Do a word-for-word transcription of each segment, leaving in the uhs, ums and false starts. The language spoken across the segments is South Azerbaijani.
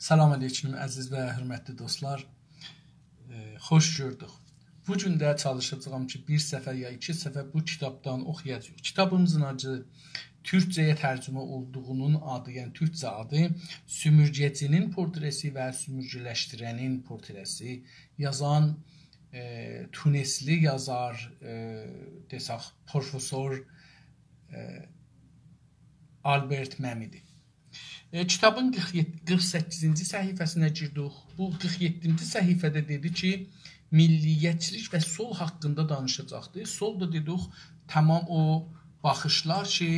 سلام علیکم، عزیز و حؤرمتلی دوستلار. ائ، خوش گؤردوک. بو گون ده چالیشاجاغام کی، بیر صفحه یا ایکی صفحه بو کیتابدان اوخویاجاغیق. کیتابیمیزین آدی، تورکجه‌یه ترجمه اولدوغونون آدی، یعنی تورکجه آدی سومورگه‌چی‌نین پورتره‌سی و سومورگه‌لشدیره‌نین پورتره‌سی. یازان، ائ، تونسلی یازار، ائ، دئسک، پروفسور، ائ، آلبرت مئمی‌دیر. ائ، کیتابین قیرخ یئددی، قیرخ سککیزینجی صفحه‌سینه گیردیک. بو قیرخ یئددینجی صفحه‌ده دئدی کی، میللیتچیلیک و سول حاقیندا دانیشاجاقدیر. سول دا دئدیک، تمام او باخیشلار کی،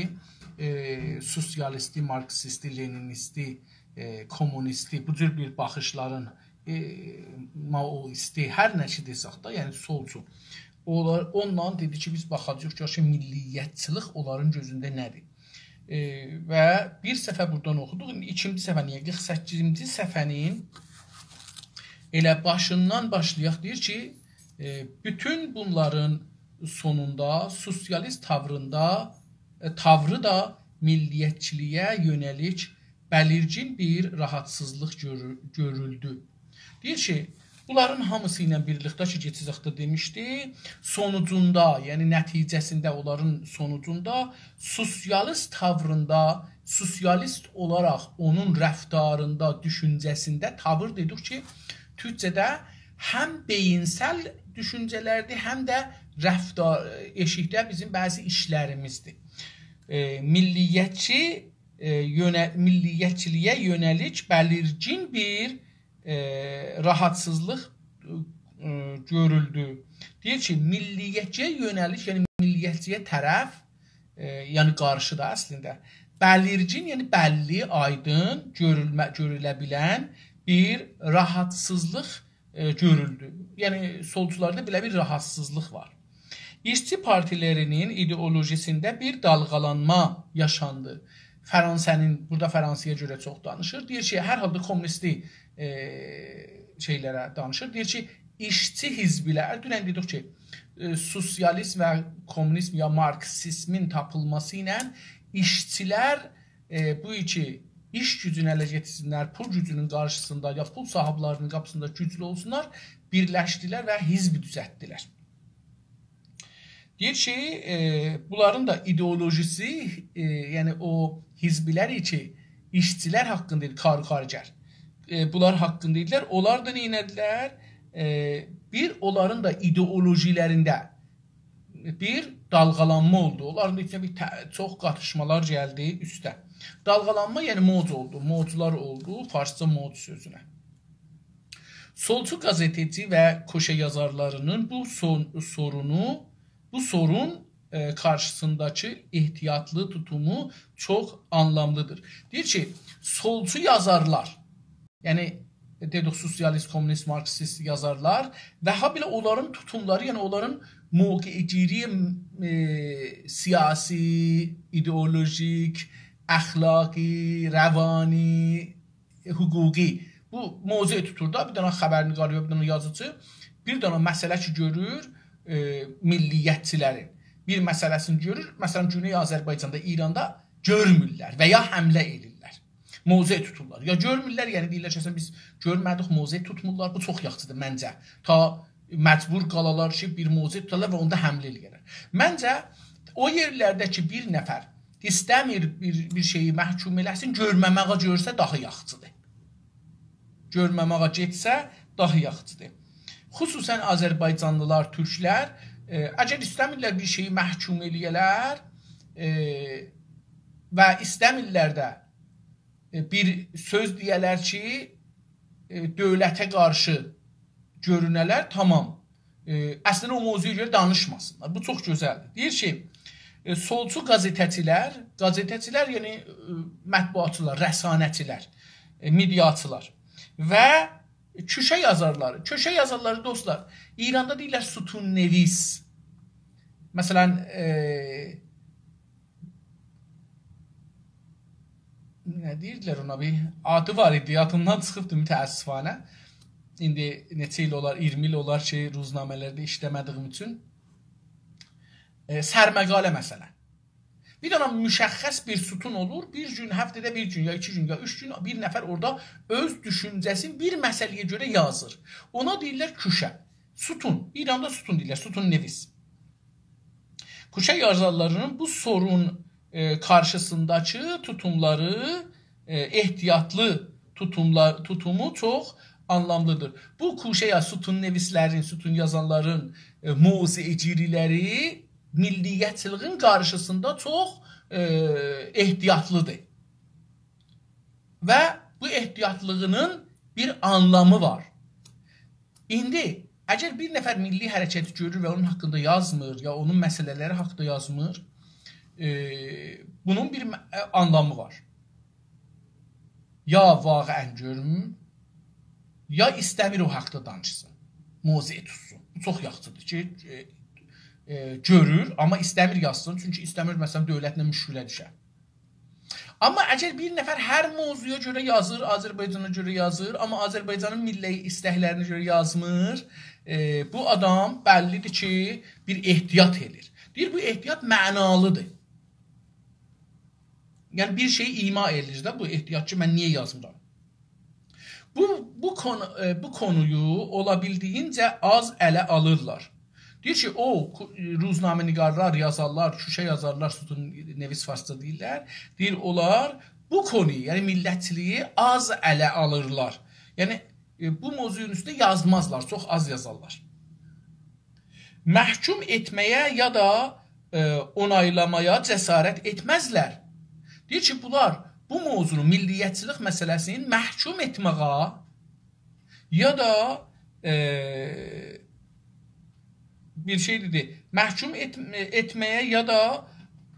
ائ، سوسیالیستی، مارکسیستی، لنینیستی، ائ، کومونیستی، بو جور بیر باخیشلارین، ائ، مائویستی، هر نه کی دئسک ده، یعنی سولچو. اونلار، اونونلا دئدی کی، بیز باخاجاغیق، گؤرک کی، میللیتچیلیک اونلارین گؤزونده نه‌دیر؟ ائ، و بیر صفحه بورادان اوخودوق. ایندی ایکینجی صفحه، نییه؟ قیرخ سککیزینجی صفحه‌نین ائله باشیندان باشلایاق. دئییر کی، ائ، بوتون بونلارین سونوندا سوسیالیست تاوریندا، ائ، تاوری دا میللیتچیلیگه یؤنه‌لیک بلیرگین بیر راحاتسیزلیق گؤرو-، گؤرولدو. دئییر کی، بونلارین هامیسی ایله بیرلیکده کی، کئچن هفته دئمیشدی، سونوجوندا، یعنی نتیجه‌سینده، اونلارین سونوجوندا سوسیالیست تاوریندا، سوسیالیست اولاراق اونون رفتاریندا، دوشونجه‌سینده، تاویر دئدیک کی، تورکجه‌ده هم بئیینسل دوشونجه‌لردیر، هم ده رفتار ائشیکده بیزیم بعضی ایشلریمیزدیر. ائ، میللیتچی، ائ، یؤنه-، میللیتچیلیگه یؤنه‌لیک بلیرگین بیر، ائ، راحاتسیزلیق، ائ، گؤرولدو. دئییر کی، میللیتچیلیگه یؤنه‌لیک، یعنی میللیتچیلیگه طرف، ائ، یعنی قارشیدا اصلینده. بلیرگین، یعنی بللی، آیدین، گؤرولمه-، گؤروله بیلن بیر راحاتسیزلیق، ائ، گؤرولدو. یعنی سولچولاردا بئله بیر راحاتسیزلیق وار. ایشچی پارتیلری‌نین ایدئولوژی‌سینده بیر دالغالانما یاشاندی. فرانسه‌نین، بورادا فرانسه‌یه گؤره چوخ دانیشیر. دئییر کی، هر حالدا کومونیستی، ائ، شئیلره دانیشیر. دئییر کی، ایشچی حزبلر، دونن دئدیک کی، ائ، سوسیالیسم و کومونیسم یا مارکسیزمین تاپیلماسی ایله ایشچیلر، ائ، بو ایکی ایش گوجونو اله گتیرسینلر، پول گوجونون قارشیسیندا یا پول صاحیبلری‌نین قاپیسیندا گوجلو اولسونلار، بیرلشدیلر و حزب دوزلتدیلر. دئییر کی، ائ، بونلارین دا ایدئولوژی‌سی، ائ، یعنی او حزبلر کی، ایشچیلر حاقیندا ایدی، کار و کارگر، ائ، بونلار حاقیندا ایدیلر، اونلار دا نئینه‌دیلر؟ ائ، بیر، اونلارین دا ایدئولوژی‌لرینده بیر دالغالانما اولدو. اونلارین دا ایچینده بیر ته-، چوخ قاتیشمالار گلدی اوسته. دالغالانما، یعنی موج اولدو، موجلار اولدو، فارسجا موج سؤزونه. سولچو قازئته‌چی و کوشه یازارلاری‌نین بو سون-، سورونو، بو سورون، ائ، قارشیسینداکی احتیاطلی توتومو چوخ آنلاملی‌دیر. دئییر کی، سولچو یازارلار، یعنی، دئدیک، سوسیالیست، کومونیست، مارکسیست یازارلار و هابئله اونلارین توتوملاری، یعنی اونلارین موقع‌گیری، ائ، سیاسی، ایدئولوژیک، اخلاقی، روانی، حقوقی. بو موضع توتور دا، بیر دنه خبرنگار یا بیر دنه یازیچی، بیر دنه مسئله کی گؤرور، ائ، میللیتچیلرین بیر مسئله‌سینی گؤرور، مثلا، گونئی آذربایجاندا، ایراندا گؤرمورلر و یا حمله ائدیرلر. موضع توتورلار. یا گؤرمورلر، یعنی دئییرلر کی، «اصلا بیز گؤرمه‌دیک»، موضع توتمورلار. بو چوخ یاخشی‌دیر منجه. تا مجبور قالالار کی، بیر موضع توتالار و اوندا حمله ائله‌یه‌لر. منجه، او یئرلرده کی، بیر نفر ایسته‌میر بیر، بیر شئیی محکوم ائله‌سین، گؤرمه‌مه‌یه گؤرسه داها یاخشی‌دیر. گؤرمه‌مه‌یه گئتسه داها یاخشی‌دیر. خصوصا آذربایجانلیلار، تورکلر، ائ، اگر ایسته‌میرلر بیر شئیی محکوم ائله‌یه‌لر، ائ، و ایسته‌میرلر ده، ائ، بیر سؤز دئیه‌لر کی، ائ، دؤولته قارشی گؤرونه‌لر، تامام. ائ، اصلینده او موضوعا گؤره دانیشماسینلار. بو چوخ گؤزلدیر. دئییر کی، ائ، سولچو قازئته‌چیلر، قازئته‌چیلر، یعنی، ائ، مطبوعاتچیلار، رسانه‌چیلر، ائ، مئدیاچیلار و کوشه یازارلاری. کوشه یازارلاری، دوستلار، ایراندا دئییرلر ستون‌نویس. مثلا، ائ، نه دئییردیلر اونا، بیر آدی وار ایدی، یادیمدان چیخیبدی متأسفانه. ایندی نئچه ایل اولار، اییرمی ایل اولار کی، روزنامه‌لرده ایشله‌مه‌دیییم اوچون. ائ، سرمقاله مثلا. بیر دنه مشخص بیر ستون اولور، بیر گون، هفته‌ده بیر گون، یا ایکی گون، یا اوچ گون بیر نفر اورادا اؤز دوشونجه‌سینی بیر مسئله‌یه گؤره یازیر. اونا دئییرلر کوشه. ستون، ایراندا ستون دئییرلر، ستون‌نویس. کوشه یازارلارینین بو سورون، ائ، قارشیسینداکی توتوملاری، ائ، احتیاطلی توتوملار، توتومو چوخ آنلاملیدیر. بو کوشه یا ستون‌نویسلرین، ستون یازانلارین، ائ، موضع‌گیری‌لری میللیتچیلیگین قارشیسیندا چوخ، ائ، احتیاطلیدیر. و بو احتیاطلیغینین بیر آنلامی وار. ایندی اگر بیر نفر میللی حرکتی گؤرور و اونون حاقیندا یازمیر، یا اونون مسئله‌لری حاقیندا یازمیر، ائ، بونون بیر م-، ائ، آنلامی وار. یا واقعاً گؤرمور، یا ایسته‌میر او حاقدا دانیشسین، موضع توتسون. بو چوخ یاخشیدیر کی، ائ، ائ، گؤرور، آمما ایسته‌میر یازسین، چونکی ایسته‌میر، مثلاً، دؤولتله مشکله دوشه. آمما اگر بیر نفر هر موضوعا گؤره یازیر، آذربایجانا گؤره یازیر، آمما آذربایجانین میللی ایستکلرینه گؤره یازمیر، ائ، بو آدام بللیدیر کی، بیر احتیاط ائله‌ییر. دئییر، بو احتیاط معنالیدیر. یعنی، بیر شئیی ایما ائله‌ییر ده، بو احتیاط کی، من نییه یازمیرام؟ بو، بو قونو، ائ، بو قونویو اولا بیلدیگینجه آز اله آلیرلار. دئییر کی، او، کو-، روزنامه‌نگارلار، یازارلار، کوشه یازارلار، ستون‌نویس فارسجا دئییرلر. دئییر، اونلار بو قونویو، یعنی میللتچیلیگی آز اله آلیرلار. یعنی، ائ، بو موضوعون اوستونده یازمازلار، چوخ آز یازارلار. محکوم ائتمه‌یه یا دا، ائ، اونایلامایا جسارت ائتمزلر. دئییر کی، بونلار بو موضوعنو، میللیتچیلیک مسئله‌سینی محکوم ائتمه‌یه یا دا، ائ، بیر شئی دئدی، محکوم ائت-، ائتمه‌یه یا دا،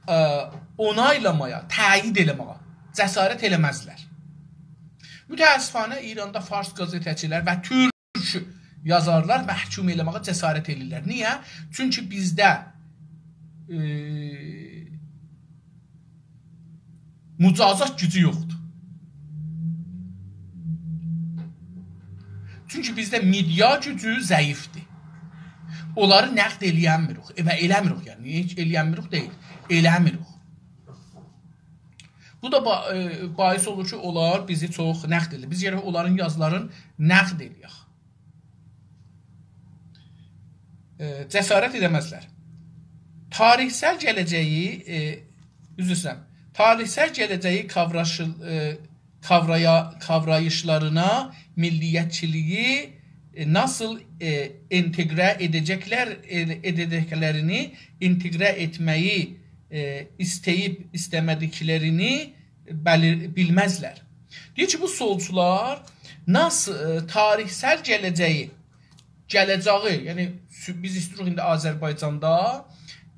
ائ، اونایلامایا، تأیید ائله‌مه‌یه جسارت ائله‌مزلر. متأسفانه ایراندا فارس قزئته‌چیلر و تورک یازارلار محکوم ائله‌مه‌یه جسارت ائله‌ییرلر. نییه؟ چونکی بیزده، ائ، مجازات گوجو یوخدور. چونکی بیزده مدیا گوجو ضعیفدیر. اونلاری نقد ائله‌ینمیریک. ائ، و ائله‌میریک یعنی. نییه هئچ ائله‌ینمیریک دئییل. ائله‌میریک. بو دا با-، ائ، باعث اولور کی، اونلار بیزی چوخ نقد ائدیر. بیز گرک اونلارین یازیلارینی نقد ائله‌یک. ائ، جسارت ائده‌مزلر. تاریخسل گله‌جه‌یی، ائ، عذر ایسته‌ییرم. تاریخسل گله‌جه‌یی کاوراشیل-، ائ، کاورایا-، کاوراییشلارینا میللیتچیلیگی، ائ، ناسیل، ائ، انتگره ائده‌جکلر، ائ، ائده‌جکلرینی، انتگره ائتمه‌یی، ائ، ایسته‌ییب ایسته‌مه‌دیکلرینی بلیر-، بیلمزلر. دئییر کی، بو سولچولار ناسیل، ائ، تاریخسل گله‌جه‌یی، گله‌جه‌یی، یعنی سو-، بیز ایسته‌ییریک ایندی آذربایجاندا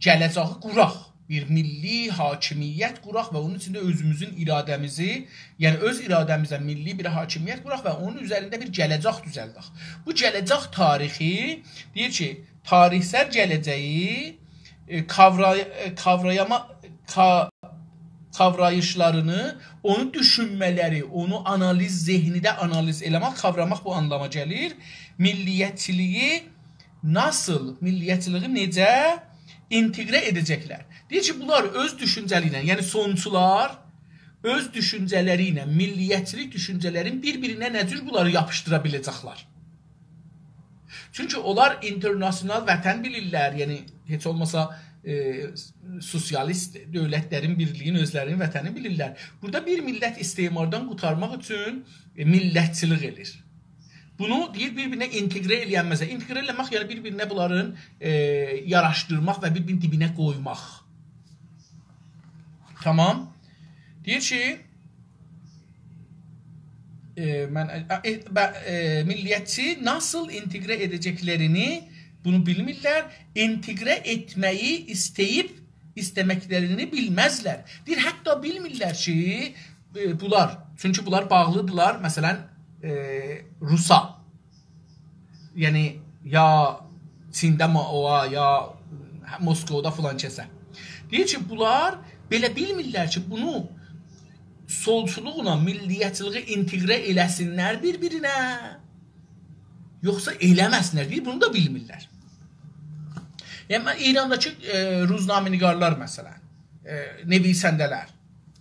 گله‌جه‌یی قوراق، بیر میللی حاکمیت قوراق و اونون ایچینده اؤزوموزون اراده‌میزی، یعنی اؤز اراده‌میزه میللی بیر حاکمیت قوراق و اونون اوزرینده بیر گله‌جک دوزلدک. بو گله‌جک تاریخی، دئییر کی، تاریخسل گله‌جه‌یی، ائ، کاورای-، ائ، کاورایاما-، کا-، کاوراییشلارینی، اونو دوشونمه‌لری، اونو آنالیز، ذهنیده آنالیز ائله‌مک، کاوراماق بو آنلاما گلیر. میللیتچیلیگی ناسیل، میللیتچیلیگی نئجه انتگره ائده‌جکلر؟ دئییر کی، بونلار اؤز دوشونجه‌لری ایله، یعنی سونچولار اؤز دوشونجه‌لری ایله میللیتچیلیک دوشونجه‌لرین بیر-بیرینه نه جور بونلاری یاپیشدیرا بیله‌جکلر؟ چونکی اونلار اینترناسیونال وطن بیلیرلر، یعنی هئچ اولماسا، ائ، سوسیالیست دؤولتلرین بیرلیگین، اؤزلرینین وطنی بیلیرلر. بورادا بیر میللت استعماردان قورتارماق اوچون، ائ، میللتچیلیک ائله‌ییر. بونو دئییر، بیر-بیرینه انتگره ائله‌ینمزلر. انتگره ائله‌مک، یعنی بیر-بیرینه بونلارین، ائ، یاراشدیرماق و بیر-بیرینین دیبینه قویماق. تامام. دئییر کی، ائ، من، ائ، ائ، بع-، ائ، میللیتچی ناسیل انتگره ائده‌جکلرینی، بونو بیلمیرلر. انتگره ائتمه‌یی ایسته‌ییب ایسته‌مکلرینی بیلمزلر. دئییر، حتی بیلمیرلر کی، ائ، بونلار، چونکی بونلار باغلیدیرلار، مثلا، ائ، روسا. یعنی، یا چینده مائویا، یا موسکودا فلان کسه. دئییر کی، بونلار بئله بیلمیرلر کی، بونو سولچولوقلا میللیتچیلیگی انتگره ائله‌سینلر بیر-بیرینه، یوخسا ائله‌مه‌سینلر. دئییر، بونو دا بیلمیرلر. یعنی، من ایرانداکی، ائ، روزنامه‌نگارلار، مثلا، ائ، نویسنده‌لر،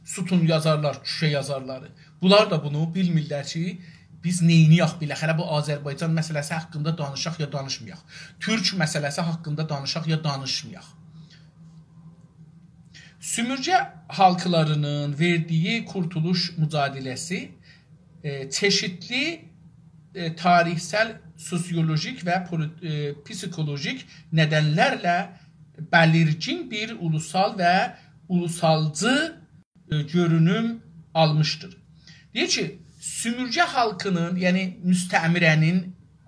ستون یازارلار، کوچه یازارلاری. بونلار دا بونو بیلمیرلر کی، بیز نئینییک، بالاخره بو آذربایجان مسئله‌سی حاقیندا دانیشاق یا دانیشمایاق. تورک مسئله‌سی حاقیندا دانیشاق یا دانیشمایاق. سومورگه خالقلاری‌نین وئردیگی قورتولوش مجادله‌سی، ائ، چئشیتلی، ائ، تاریخسل، سوسیولوژیک و پولیت-، ائ، پسیکولوژیک ندنلرله بلیرگین بیر اولوسال و اولوسالجی، ائ، گؤرونوم آلمیشدیر. دئییر کی، سومورگه خالقی‌نین، یعنی مستعمره‌نین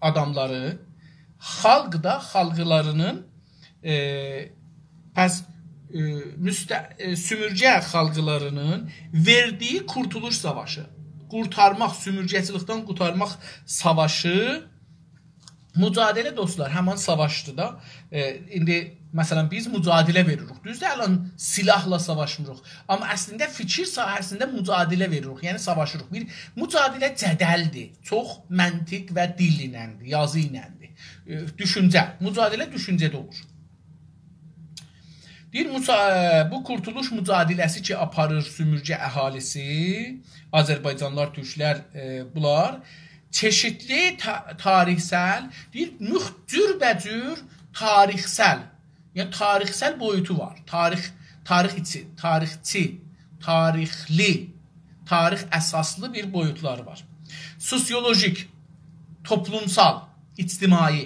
آداملاری، خالق دا، خالقلاری‌نین، ائ، پس، ائ، مست-، ائ، سومورگه خالقلاری‌نین وئردیگی قورتولوش ساواشی، قورتارماق، سومورگه‌چیلیکدن قورتارماق ساواشی، مجادله دوستلار، همان ساواشدیر دا. ائ، ایندی، مثلا، بیز مجادله وئریریک. دوزدور، الان سلاحلا ساواشمیریق. آمما اصلینده فیکیر ساحه‌سینده مجادله وئریریک، یعنی ساواشیریق. بیر مجادله جدلدیر. چوخ منطق و دیل ایلندیر، یازی ایلندیر. ائ، دوشونجه، مجادله دوشونجه‌ده اولور. دئییر، مجا-، بو قورتولوش مجادله‌سی کی، آپاریر سومورگه اهالی‌سی، آذربایجانلیلار، تورکلر، ائ، بونلار چئشیتلی تا-، تاریخسل، دئییر، موخ-، جوربه‌جور تاریخسل، یعنی تاریخسل بویوتو وار. تاریخ، تاریخ ایچی، تاریخچی، تاریخلی، تاریخ اساسلی بیر بویوتلاری وار. سوسیولوژیک، توپلومسال، اجتماعی،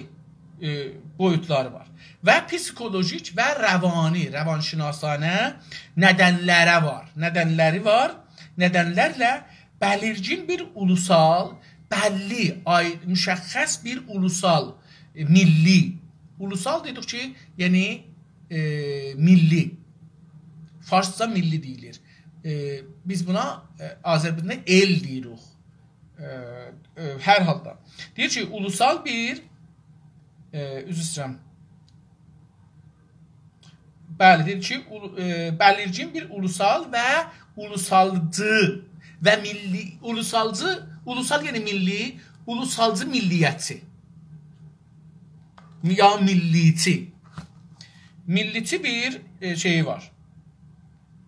ائ، بویوتلاری وار. و پسیکولوژیک و روانی، روانشناسانه ندنلره وار. ندنلری وار. ندنلرله بلیرگین بیر اولوسال، بللی، آی-، مشخص بیر اولوسال، ائ، میللی. اولوسال دئدیک کی، یعنی، ائ، میللی. فارسجا میللی دئییلیر. ائ، بیز بونا، ائ، آذربایجاندا ائل دئییریک. ائ، ائ، هر حالدا. دئییر کی، اولوسال بیر، ائ، عذر ایسته‌ییرم. بلی، دئییر کی، اولو-، ائ، بلیرگین بیر اولوسال و اولوسالجی و میللی، اولوسالجی، اولوسال یعنی میللی، اولوسالجی میللیتچی. یا میللیچی. میللیچی بیر، ائ، شئیی وار.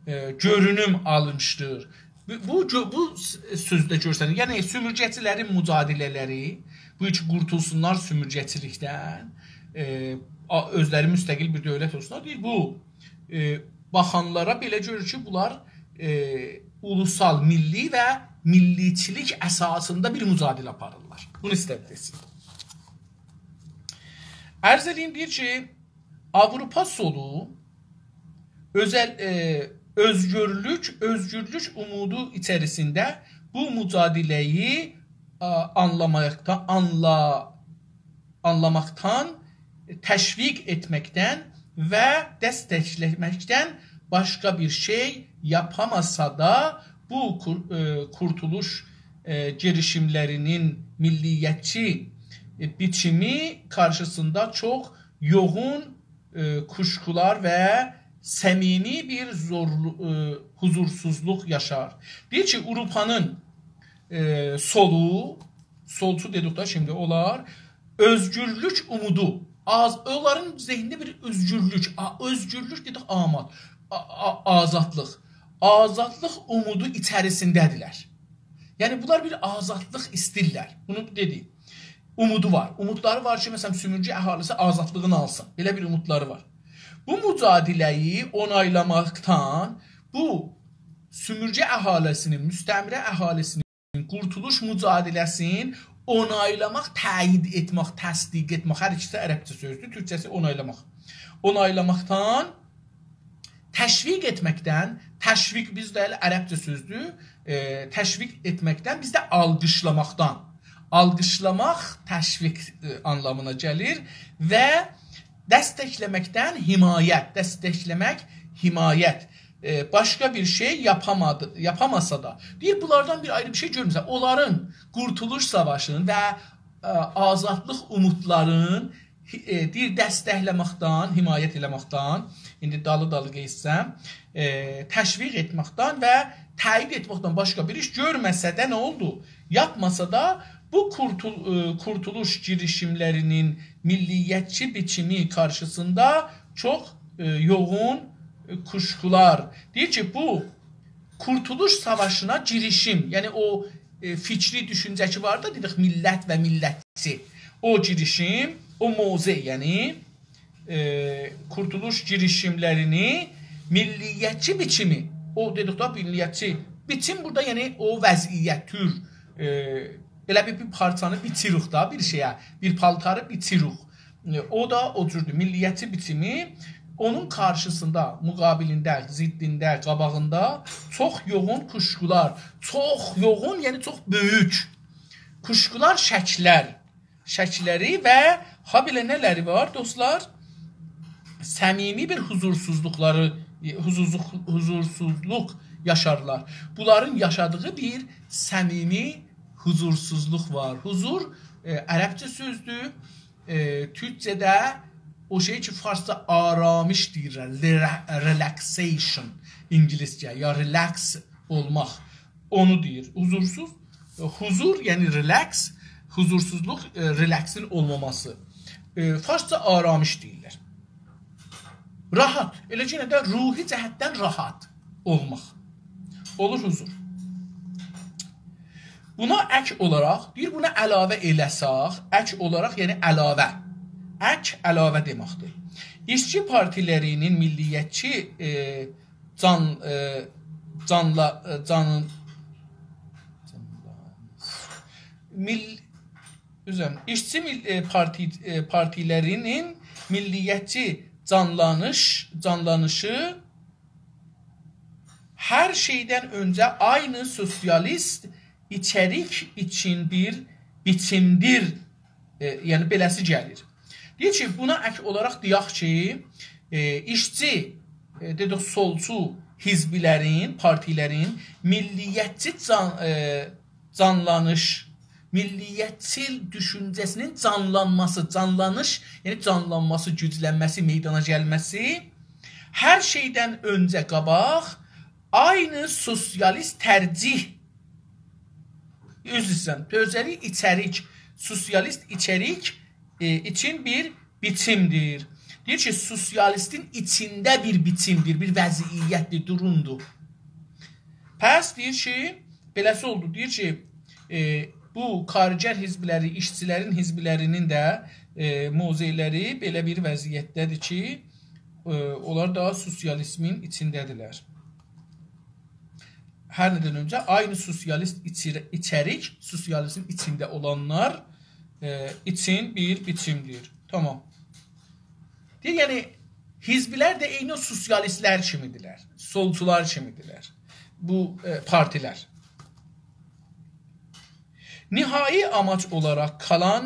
ائ، گؤرونوم آلمیشدیر. بو، بو، گؤ-، بو س-، سؤزده گؤرسنیر. یعنی، سومورگه‌چیلرین مجادله‌لری، بو کی قورتولسونلار سومورگه‌چیلیکدن، ائ، آ-، اؤزلری مستقل بیر دؤولت اولسونلار. دئییر، بو، ائ، باخانلارا بئله گؤرور کی، بونلار، ائ، اولوسال، میللی و میللیچیلیک اساسیندا بیر مجادله آپاریرلار. بونو ایسته‌دی دئسین. عرض ائله‌ییم، دئییر کی، آوروپا سولو اؤزل، ائ، اؤزگورلوک، اؤزگورلوک اومودو ایچریسینده بو مجادله‌یی، آ، آنلاماقدا، آنلا-، آنلاماقدان، تشویق ائتمکدن و دستکله‌مکدن باشقا بیر شئی یاپاماسا دا، بو قور-، ائ، قورتولوش، ائ، گیریشیملری‌نین میللیتچی، ائ، بیچیمی قارشیسیندا چوخ یوغون، ائ، کوشکولار و صمیمی بیر زورلو-، ائ، حضورسوزلوق یاشار. دئییر کی، آوروپانین، ائ، سولو، سولچو دئدیک ده شیمدی، اونلار اؤزگورلوک اومودو، آز-، اونلارین ذهنینده بیر اؤزگورلوک، آ-، اؤزگورلوک دئدیک، آماد، آ-، آ-، آزادلیق، آزادلیق اومودو ایچریسینده‌دیرلر. یعنی، بونلار بیر آزادلیق ایسته‌ییرلر. بونو دئدی. اومودو وار. اومودلاری وار کی، مثلا، سومورگه اهالیسی آزادلیغینی آلسین. بئله بیر اومودلاری وار. بو مجادله‌یی اونایلاماقدان، بو سومورگه اهالیسی‌نین، مستعمره اهالیسی‌نین قورتولوش مجادله‌سینی اونایلاماق، تأیید ائتمک، تصدیق ائتمک، هر ایکیسی عربجه سؤزدور، تورکجه‌سی اونایلاماق. اونایلاماقدان، تشویق ائتمکدن، تشویق بیزده ائله عربجه سؤزدور، ائ، تشویق ائتمکدن، بیزده آلقیشلاماقدان. آلقیشلاماق تشویق، ائ، آنلامینا گلیر و دستکله‌مکدن حمایت، دستکله‌مک، حمایت. ائ، باشقا بیر شئی یاپامادی، یاپاماسا دا. دئییر، بونلاردان بیر آیری بیر شئی گؤرمورسن. اونلارین قورتولوش ساواشینین و، ائ، آزادلیق اومودلارین، ائ، دئییر، دستکله‌مکدن، حمایت ائله‌مکدن، ایندی دالی-دالی گئتسم، ائ، تشویق ائتمکدن و تأیید ائتمکدن باشقا بیر ایش گؤرمه‌سه ده نه اولدو؟ یاپماسا دا بو قورتول-، ائ، قورتولوش گیریشیملری‌نین میللیتچی بیچیمی قارشیسیندا چوخ، ائ، یوغون، کوشکولار. دئییر کی، بو قورتولوش ساواشینا گیریشیم، یعنی او، ائ، فیکری دوشونجه کی وار دا، دئدیک، میللت و میللتچی. او گیریشیم، او موضع، یعنی، ائ، قورتولوش گیریشیملرینی میللیتچی بیچیمی، او دئدیک دا، میللیتچی بیچیم بورادا، یعنی او وضعیت، تور، ائ، ائله بیر، بیر پارچانی بیچیریک دا بیر شئیه، بیر پالتاری بیچیریک. ائ، او دا او جوردور، میللیتچی بیچیمی، اونون قارشیسیندا، مقابلینده، ضدینده، قاباغیندا چوخ یوغون کوشکولار، چوخ یوغون، یعنی چوخ بؤیوک کوشکولار، شکلر، شکلری و هابئله نه‌لری وار، دوستلار؟ صمیمی بیر حضورسوزلوقلاری، حضورسوز-، حضورسوزلوق یاشارلار. بونلارین یاشادیغی بیر صمیمی حضورسوزلوق وار. حضور، ائ، عربجه سؤزدور. ائ، تورکجه‌ده او شئی کی، فارسجا آرامش دئییرلر، ره-، relaxation، اینگیلیسجه، یا relax اولماق. اونو دئییر. حضورسوز، ائ، حضور، یعنی relax، حضورسوزلوق، ائ، relaxین اولماماسی. ائ، فارسجا آرامش دئییرلر. راحت، ائله کی، یئنه ده روحی جهتدن راحت اولماق. اولور حضور. بونا اک اولاراق، دئییر، بونا علاوه ائله‌سک، اک اولاراق، یعنی علاوه. اک علاوه دئمکدیر. ایشچی پارتیلری‌نین میللیتچی، ائ، جان، ائ، جانلا-، ائ، جانین، میل-، عذر ایسته‌ییرم، ایشچی میل-، ائ، پارتی-، ائ، پارتیلری‌نین میللیتچی جانلانیش، جانلانیشی هر شئیدن اؤنجه عینی سوسیالیست ایچریک اوچون بیر بیچیمدیر. ائ، یعنی، بئله‌سی گلیر. دئییر کی، بونا اک اولاراق دئیک کی، ائ، ایشچی، ائ، دئدیک، سولچو حزبلرین، پارتیلرین میللیتچی جان-، ائ، جانلانیش، میللیتچی دوشونجه‌سینین جانلانماسی، جانلانیش، یعنی جانلانماسی، گوجلنمه‌سی، میدانا گلمه‌سی، هر شئیدن اؤنجه، قاباق، عینی سوسیالیست ترجیح، عذر ایسته‌ییرم، تؤزری ایچریک، سوسیالیست ایچریک، ائ، اوچون بیر بیچیمدیر. دئییر کی، سوسیالیستین ایچینده بیر بیچیمدیر، بیر وضعیتدیر، دورومدور. پس دئییر کی، بئله‌سی اولدو. دئییر کی، ائ، بو کارگر حزبلری، ایشچیلرین حزبلری‌نین ده، ائ، موضعلری بئله بیر وضعیتده‌دیر کی، ائ، اونلار دا سوسیالیزمین ایچینده‌دیرلر. هر نه‌دن اؤنجه عینی سوسیالیست ایچر-، ایچریک، سوسیالیزمین ایچینده اولانلار، ائ، اوچون بیر بیچیمدیر. تامام. دئییر، یعنی، حزبلر ده عینی او سوسیالیستلر کیمیدیرلر، سولچولار کیمیدیرلر. بو، ائ، پارتیلر. نهایی آماج اولاراق قالان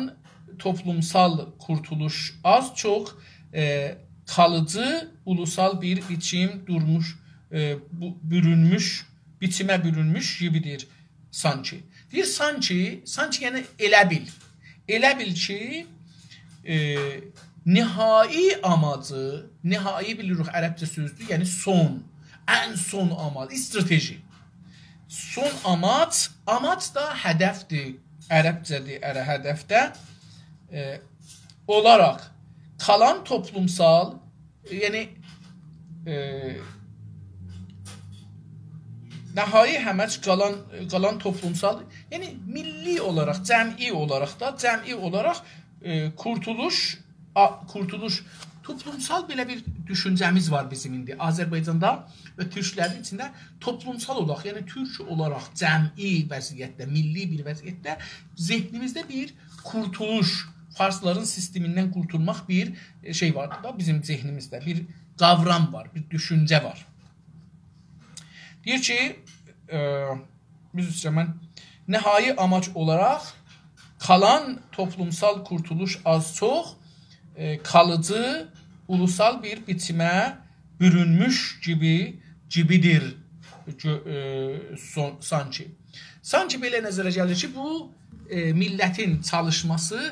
توپلومسال قورتولوش آز چوخ، ائ، قالیجی اولوسال بیر بیچیم دورموش، ائ، بو-، بورونموش، بیچیمه بورونموش کیمیدیر سانکی. دئییر، سانکی، سانکی، یعنی ائله بیل. ائله بیل کی، ائ، نهایی آماجی، نهایی بیلیریک عربجه سؤزدور، یعنی سون، ان سون آماج، استراتژی. سون آماج، آماج دا هدفدیر، عربجه‌دیر، اره هدف ده. ائ، اولاراق قالان توپلومسال، یعنی، ائ، نهایی آماج قالان، قالان توپلومسال، یعنی میللی اولاراق، جمعی اولاراق دا، جمعی اولاراق، ائ، قورتولوش، آ-، قورتولوش، توپلومسال بئله بیر دوشونجه‌میز وار بیزیم ایندی. آذربایجاندا و تورکلرین ایچینده توپلومسال اولاراق، یعنی تورک اولاراق جمعی وضعیتده، میللی بیر وضعیتده ذهنیمیزده بیر قورتولوش، فارسلارین سیستمیندن قورتولماق بیر، ائ، شئی واردی دا بیزیم ذهنیمیزده، بیر قاورام وار، بیر دوشونجه وار. دئییر کی، ائ، عذر ایسته‌ییرم، نهایی آماج اولاراق قالان توپلومسال قورتولوش آز چوخ، ائ، قالیجی اولوسال بیر بیچیمه بورونموش کیمی، کیمیدیر، گؤ-، ائ، سون-، سانکی. سانکی بئله نظره گلیر کی، بو، ائ، میللتین چالیشماسی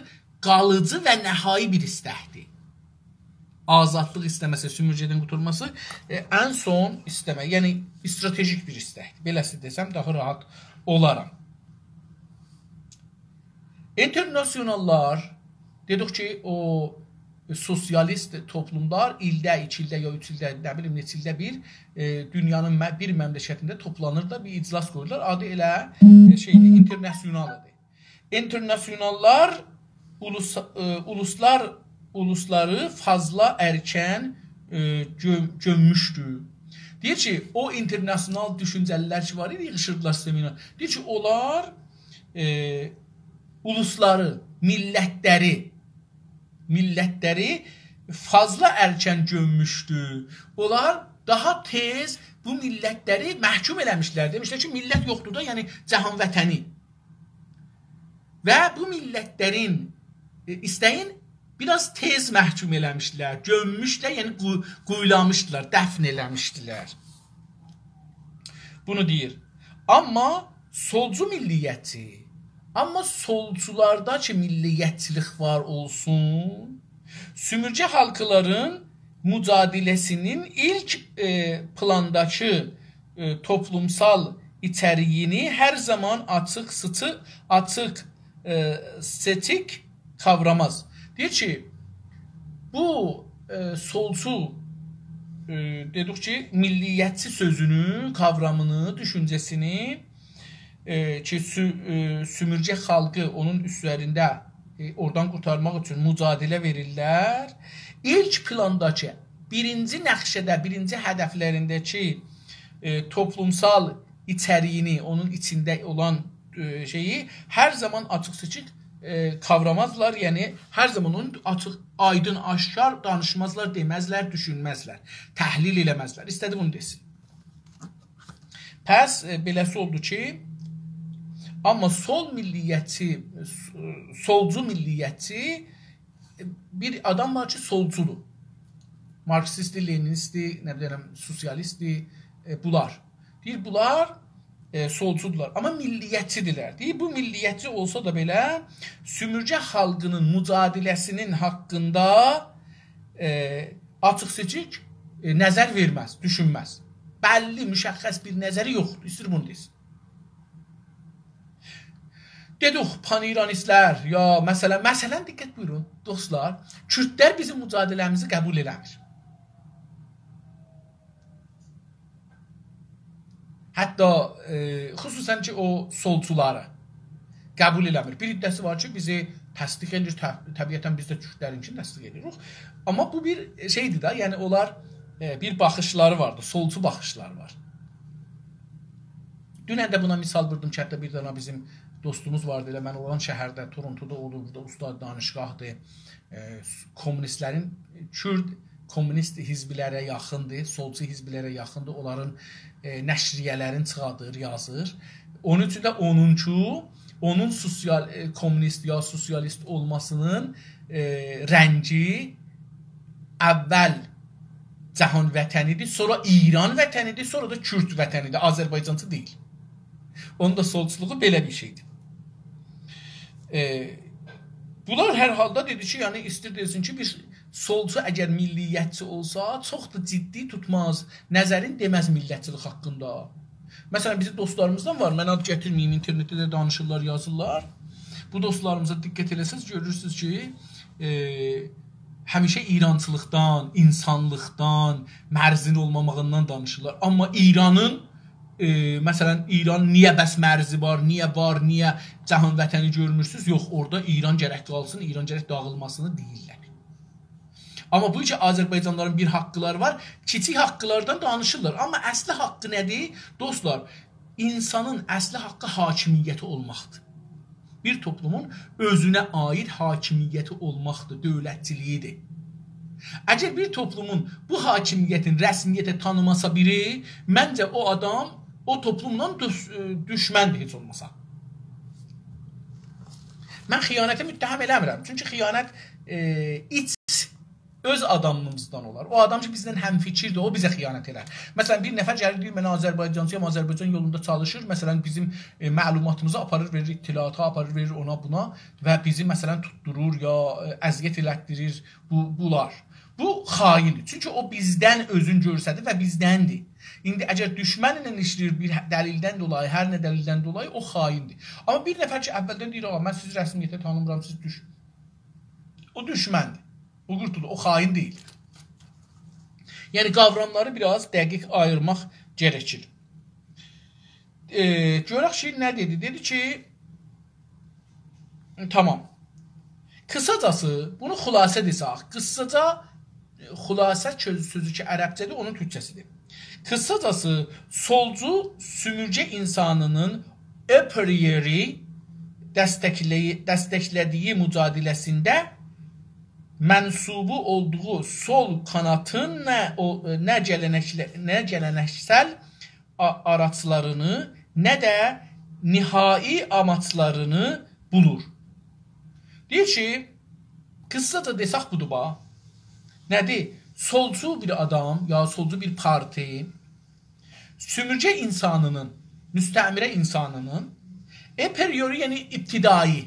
قالیجی و نهایی بیر ایستکدیر. آزادلیق ایسته‌مه‌سی، سومورگه‌دن قورتولماسی، ائ، ان سون ایسته‌مه، یعنی استراتژیک بیر ایستکدیر. بئله‌سی دئسم، داها راحت اولارام. اینترناسیوناللار، دئدیک کی، او سوسیالیست توپلوملار ایلده، ایکی ایلده، یا اوچ ایلده، نه بیلیم، نئچه ایلده بیر، ائ، دونیانین مه-، بیر مملکتینده توپلانیرلار، بیر اجلاس قویورلار. آدی ائله، ائ، شئیدیر، اینترناسیونالیدیر. اینترناسیوناللار اولوس-، ائ، اولوسلار، اولوسلاری فاضلا ارکن، ائ، گؤ-، گؤمموشدو. دئییر کی، او اینترناسیونال دوشونجه‌لی‌لر کی وار ایدی، ییغیشیردیلار سمینار. دئییر کی، اونلار، ائ، اولوسلاری، میللتلری، میللتلری فاضلا ارکن گؤمموشدو. اونلار داها تئز بو میللتلری محکوم ائله‌میشدیلر. دئمیشدیلر کی، میللت یوخدور دا، یعنی جهان وطنی. و بو میللتلرین، ائ، ایسته‌یین بیر آز تئز محکوم ائله‌میشدیلر. گؤمموشدولر، یعنی قو-، قویولامیشدیلار، دفن ائله‌میشدیلر. بونو دئییر. آمما سولجو میللیتچی، آمما سولجولاردا کی میللیتچیلیک وار اولسون، سومورگه خالقلارین مجادله‌سینین ایلک، ائ، پلانداکی، ائ، توپلومسال ایچریگینی هر زامان آچیق سیچی-، آچیق، ائ، سئچیک قاوراماز. دئییر کی، بو، ائ، سولجو، ائ، دئدیک کی، میللیتچی سؤزونو، قاورامینی، دوشونجه‌سینی، ائ، کی، سو-، ائ، سومورگه خالقی اونون اوستلرینده، ائ، اورادان قورتارماق اوچون مجادله وئریرلر. ایلک پلانداکی، بیرینجی نقشه‌ده، بیرینجی هدفلرینده‌کی، ائ، توپلومسال ایچریگینی، اونون ایچینده اولان، ائ، شئیی هر زامان آچیق سئچیک، ائ، قاورامازلار، یعنی هر زامان اونو آچیق، آیدین، آشکار دانیشمازلار، دئمزلر، دوشونمزلر، تحلیل ائله‌مزلر. ایسته‌دی بونو دئسین. پس، ائ، بئله‌سی اولدو کی، آمما سول میللیتچی، س-، سولجو میللیتچی، ائ، بیر آدام وار کی، سولجودور. مارکسیستدیر، لنینیستدیر، نه بیلیم، سوسیالیستدیر، ائ، بونلار. دئییر، بونلار، ائ، سولجودولار، آمما میللیتچیدیرلر. دئییر، بو میللیتچی اولسا دا بئله، سومورگه خالقینین مجادله‌سینین حاقیندا، ائ، آچیق سئچیک، ائ، نظر وئرمز، دوشونمز. بللی، مشخص بیر نظری یوخدور. ایسته‌ییر بونو دئسین. دئدیک، پان‌ایرانیستلر، یا مثلا، مثلا، دقت بویورون، دوستلار، کوردلر بیزیم مجادله‌میزی قبول ائله‌میر. حتی، ائ، خصوصا کی، او سولچولاری قبول ائله‌میر. بیر عده‌سی وار کی، بیزی تصدیق ائدیر، طب-، طبیعتا بیز ده کوردلرینکینی تصدیق ائدیریک. آمما بو بیر شئیدیر ده، یعنی اونلار، ائ، بیر باخیشلاری واردی، سولچو باخیشلاری وار. دونن ده بونا مثال ووردوم کی، حتی بیر دنه بیزیم دوستوموز واردی، ائله من اولان شهرده، تورونتودا اولور، بورادا اوستاد دانشگاهدیر. ائ، کمونیستلرین، کورد کمونیست حزبلره یاخیندیر، سولچو حزبلره یاخیندیر، اونلارین، ائ، نشریه‌لرینی چیخادیر، یازیر. اونون اوچون ده اونونکو، اونون سوسیال، ائ، کمونیست یا سوسیالیست اولماسینین، ائ، رنگی اول جهان وطنی‌دیر، سونرا ایران وطنی‌دیر، سونرا دا کورد وطنی‌دیر، آذربایجانچی دئییل. اونون دا سولچولوغو بئله بیر شئیدیر. ائ، بونلار هر حالدا دئدی کی، یعنی ایستیر دئسین کی، بیر سولچو اگر میللیتچی اولسا، چوخ دا جدی توتماز، نظرین دئمز میللتچیلیک حاقیندا. مثلا، بیزیم دوستلاریمیزدان وار، من آد گتیرمه‌ییم، اینترنتده ده دانیشیرلار، یازیرلار. بو دوستلاریمیزا دقت ائله‌سز، گؤرورسونوز کی، ائ، همیشه ایرانچیلیقدان، اینسانلیقدان، مرزین اولماماغیندان دانیشیرلار. آمما ایرانین، ائ، مثلا، ایران نییه بس مرزی وار، نییه وار، نییه جهان وطنی گؤرمورسونوز؟ یوخ، اورادا ایران گرک قالسین، ایران گرک داغیلماسینی دئییرلر. آمما بو کی، آذربایجانلیلارین بیر حاقلاری وار، کیچیک حاقلاردان دانیشیرلار. آمما اصلی حاقی نه‌دیر؟ دوستلار، اینسانین اصلی حاقی حاکمیتی اولماقدیر. بیر توپلومون اؤزونه عایید حاکمیتی اولماقدیر، دؤولتچیلیگیدیر. اگر بیر توپلومون بو حاکمیتین رسمیته تانیماسا بیری، منجه او آدام او توپلوملا دوش-، ائ، دوشمندیر هئچ اولماسا. من خیانته متهم ائله‌میرم. چونکی خیانت، ائ، ایچ اؤز آدامیمیزدان اولار. او آدام کی، بیزله همفکردیر، او بیزه خیانت ائلر. مثلا، بیر نفر گلیر، دئییر، «من آذربایجانچی‌یام، آذربایجان یولوندا چالیشیر.» مثلا، بیزیم، ائ، معلوماتیمیزی آپاریر، وئریر اطلاعاتا، آپاریر، وئریر اونا، بونا و بیزی، مثلا، توتدورور یا، ائ، اذیت ائلتدیریر. بو، بونلار. بو خائندیر. چونکی او بیزدن اؤزون گؤرسدیر و بیزدندیر. ایندی اگر دوشمنله ایشله‌ییر بیر دلیلدن دولایی، هر نه دلیلدن دولایی، او خائندیر. آمما بیر نفر کی، اولدن دئییر، «آغا، من سیزی رسمیته تانیمیرام، سیز دوش-»، او دوشمندیر. قورتولدو، او خائن دئییل. یعنی قاوراملاری بیر آز دقیق آییرماق گرکیر. ائ، گؤرک کی، نه دئدی؟ دئدی کی، تامام. قیساجاسی، بونو خلاصه دئسک، قیساجا، خلاصه سؤز-، سؤزو کی عربجه‌دیر، اونون تورکجه‌سیدیر. قیساجاسی، سولجو سومورگه اینسانینین a priori دستکله‌یی-، دستکله‌دیگی مجادله‌سینده منسوبو اولدوغو سول قاناتین نه او-، نه گله‌نکله-، نه گله‌نکسل آ-، آراجلارینی، نه ده نهایی آماجلارینی بولور. دئییر کی، قیساجا دئسک بودور، باخ. نه‌دیر؟ سولجو بیر آدام، یا سولجو بیر پارتی، سومورگه اینسانینین، مستعمره اینسانینین، a priori، یعنی ابتدایی،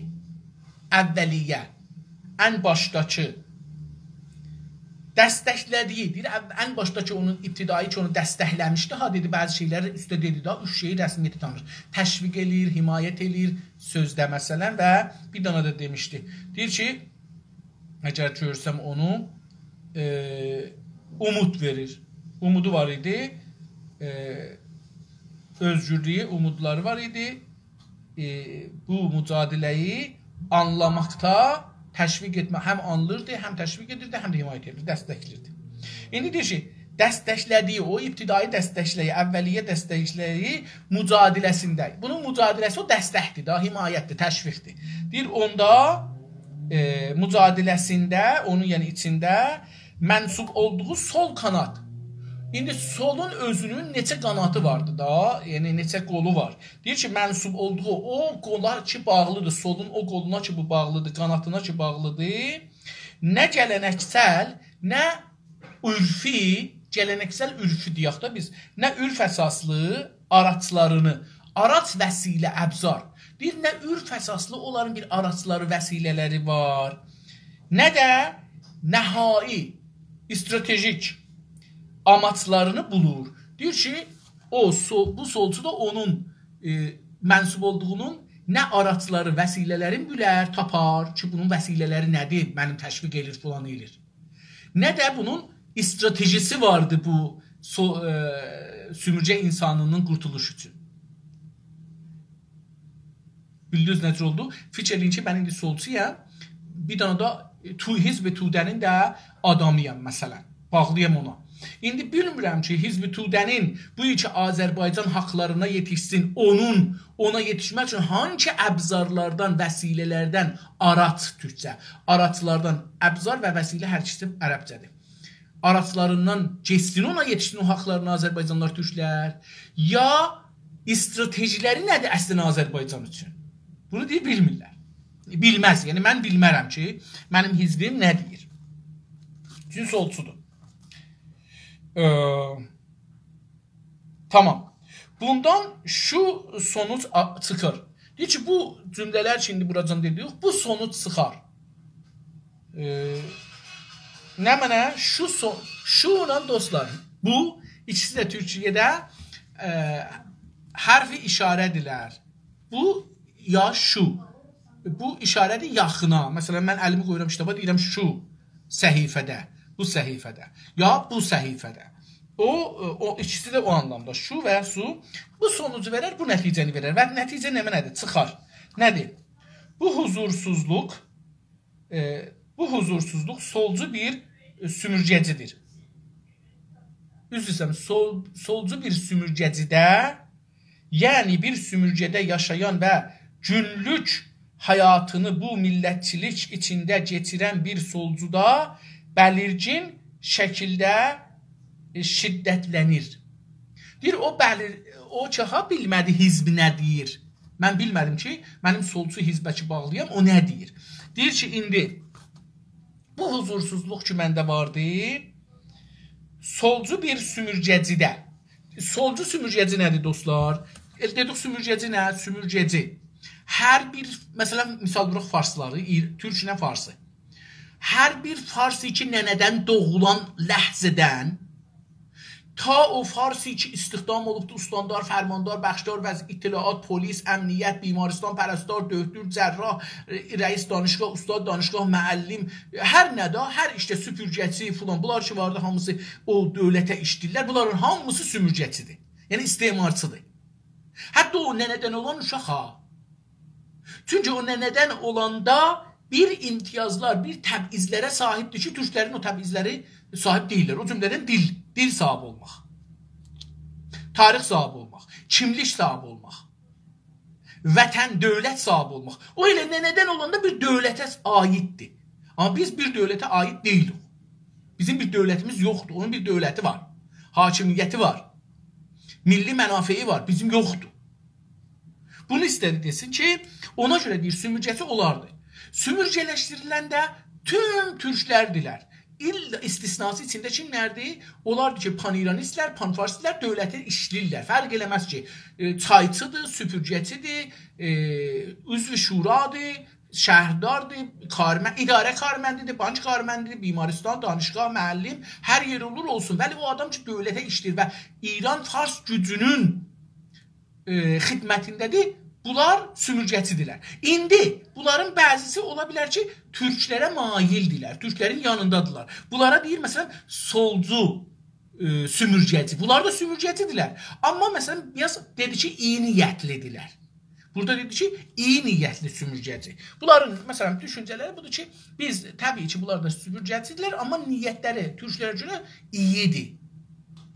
اولیه، ان باشداکی، دستکله‌دیگی، دئییر، او-، ان باشداکی اونون ابتدایی کی، اونو دستکله‌میشدی، ها، دئدی، بعضی شئیلری اوسته دئدی ده، اوچ شئیی رسمیته تانیر. تشویق ائله‌ییر، حمایت ائله‌ییر، سؤزده مثلا و بیر دنه ده دئمیشدی. دئییر کی، اگر گؤرسم اونو، ائ، اومود وئریر. اومودو وار ایدی، ائ، اؤزگورلویو، اومودلاری وار ایدی. ائ، بو مجادله‌یی آنلاماقدا تشویق ائتمه، هم آنلیردی، هم تشویق ائدیردی، هم ده حمایت ائدیردی، دستکله‌ییردی. ایندی دئییر کی، دستکله‌دیگی، او ابتدایی دستکله‌یی، اولیه دستکله‌یی مجادله‌سینده. بونون مجادله‌سی او دستکدیر دا، حمایتدیر، تشویقدیر. دئییر، اوندا، ائ، مجادله‌سینده، اونون، یعنی ایچینده منسوب اولدوغو سول قانات. ایندی سولون اؤزونون نئچه قاناتی واردی دا، یعنی نئچه قولو وار. دئییر کی، منسوب اولدوغو او قولا کی باغلیدیر، سولون او قولونا کی بو باغلیدیر، قاناتینا کی باغلیدیر، نه گله‌نکسل، نه عرفی، گله‌نکسل عرفی دئیک ده بیز، نه عرف اساسلی آراجلارینی، آراج وسیله، ابزار. دئییر، نه عرف اساسلی اونلارین بیر آراجلاری، وسیله‌لری وار، نه ده نهایی، استراتژیک آماجلارینی بولور. دئییر کی، او سو-، بو سولجو دا اونون، ائ، منسوب اولدوغونون نه آراجلاری، وسیله‌لرین بیلر، تاپار کی، بونون وسیله‌لری نه‌دیر، منیم تشویق ائله‌ییر، فلان ائله‌ییر. نه ده بونون استراتژیسی واردی بو سو-، ائ، سومورگه اینسانینین قورتولوشو اوچون. بیلدینیز نه جور اولدو؟ فیکیر ائله‌یین کی، من ایندی سولچویام. بیر دنه ده تو-، حزب توده‌نین ده آدامی‌یام، مثلا. باغلی‌یام اونا. ایندی بیلمیرم کی، حزب توده‌نین بو کی آذربایجان حاقلارینا یئتیشسین، اونون، اونا یئتیشمک اوچون هانسی ابزارلاردان، وسیله‌لردن، آراج، تورکجه، آراجلاردان، ابزار و وسیله هر ایکیسی عربجه‌دیر. آراجلاریندان گئتسین اونا یئتیشسین او حاقلارینا آذربایجانلیلار، تورکلر، یا استراتژی‌لری نه‌دیر اصلینده آذربایجان اوچون؟ بونو دئییر، بیلمیرلر. بیلمز. یعنی، من بیلمرم کی، منیم حزبیم نه دئییر. چونکی سولچودور. ائ، تامام. بوندان شو سونوج آ-، چیخیر. دئییر کی، بو جومله‌لر کی، ایندی بوراجان دئدیک، بو سونوج چیخار. ائ، نمنه؟ شو سو-، شو ایله دوستلار، بو ایکیسی ده تورکیه‌ده، ائ، حرف اشاره‌دیرلر. بو یا شو. بو اشاره‌دیر یاخینا. مثلا، من الیمی قویورام کیتابا، دئییرم شو صفحه‌ده، بو صفحه‌ده، یا بو صفحه‌ده. او، او ایکیسی ده او آنلامدا. شو و سو. بو سونوجو وئرر، بو نتیجه‌نی وئرر. و نتیجه نمنه‌دیر؟ چیخار. نه‌دیر؟ بو حضورسوزلوق، ائ، بو حضورسوزلوق سولجو بیر، ائ، سومورگه‌جی‌دیر. عذر ایسته‌ییرم، سول-، سولجو بیر سومورگه‌جی‌ده، یعنی بیر سومورگه‌ده یاشایان و گونلوک حیاتینی بو میللتچیلیک ایچینده کئچیرن بیر سولجودا بلیرگین شکیلده، ائ، شدتلنیر. دئییر، او بلیر-، او کی، ها، بیلمه‌دی حزب نه دئییر. من بیلمه‌دیم کی، منیم سولچو حزبه کی باغلی‌یام، او نه دئییر. دئییر کی، ایندی بو حضورسوزلوق کی، منده واردی، سولجو بیر سومورگه‌جی‌ده. سولجو سومورگه‌جی نه‌دیر، دوستلار؟ ائ، دئدیک، سومورگه‌جی نه؟ سومورگه‌جی. هر بیر، مثلا، مثال ووراق فارسلاری، ایر-، تورک ایله فارسی. هر بیر فارس کی، ننه‌دن دوغولان لحظه‌دن تا او فارسی کی استخدام اولوبدو، استاندار، فرماندار، بخشدار، وز اطلاعات، پلیس، امنیت، بیمارستان، پرستار، دؤکتور، جراح، ر-، رئیس دانشگاه، استاد دانشگاه، معلم، هر نه ده، هر ایشده سوپورگه‌چی فلان، بونلار کی واردی، هامیسی او دؤولته ایشله‌ییرلر، بونلارین هامیسی سومورگه‌چی‌دیر. یعنی استعمارچی‌دیر. حتی او ننه‌دن اولان اوشاق ها. چونکی او ننه‌دن اولاندا بیر امتیازلار، بیر تبعیض‌لره صاحیبدیر کی، تورکلرین او تبعیض‌لری صاحیب دئییللر. او جمله‌دن دیل، دیل صاحیبی اولماق، تاریخ صاحیبی اولماق، کیملیک صاحیبی اولماق، وطن، دؤولت صاحیبی اولماق. او ائله ننه‌دن اولاندا بیر دؤولته عاییددیر. آمما بیز بیر دؤولته عایید دئییلیک. بیزیم بیر دؤولتیمیز یوخدور. اونون بیر دؤولتی وار. حاکمیتی وار. میللی منافعی وار. بیزیم یوخدور. بونو ایسته‌دی دئسین کی، اونا گؤره دئییر، سومورگه‌چی اولاردی. سومورگه‌لشدیریلن ده توم تورکلردیلر. ایل-، استثناسی ایچینده کیملردیر؟ اولاردی کی، پان‌ایرانیستلر، پان‌فارسیستلر، دؤولتی ایشله‌ییرلر. فرق ائله‌مز کی، ائ، چایچی‌دیر، سوپورگه‌چی‌دیر، ائ، عضو شورادیر، شهرداردیر، کارمن-، اداره کارمندی‌دیر، بانک کارمندی‌دیر، بیمارستان، دانشگاه، معلم، هر یئر اولور اولسون. ولی او آدام کی، دؤولته ایشله‌ییر و ایران فارس گوجونون، ائ، خدمتینده‌دیر، بونلار سومورگه‌چی‌دیرلر. ایندی بونلارین بعضیسی اولا بیلر کی، تورکلره مایلدیرلر، تورکلرین یانیندادیرلار. بونلارا دئییر، مثلا، سولجو، ائ، سومورگه‌چی. بونلار دا سومورگه‌چی‌دیرلر. آمما، مثلا، بیر آز دئدی کی، ایی نیتلی‌دیرلر. بورادا دئدی کی، ایی نیتلی سومورگه‌چی. بونلارین، مثلا، دوشونجه‌لری بودور کی، بیز، طبیعی کی، بونلار دا سومورگه‌چی‌دیرلر، آمما نیتلری تورکلره گؤره ایی‌دیر،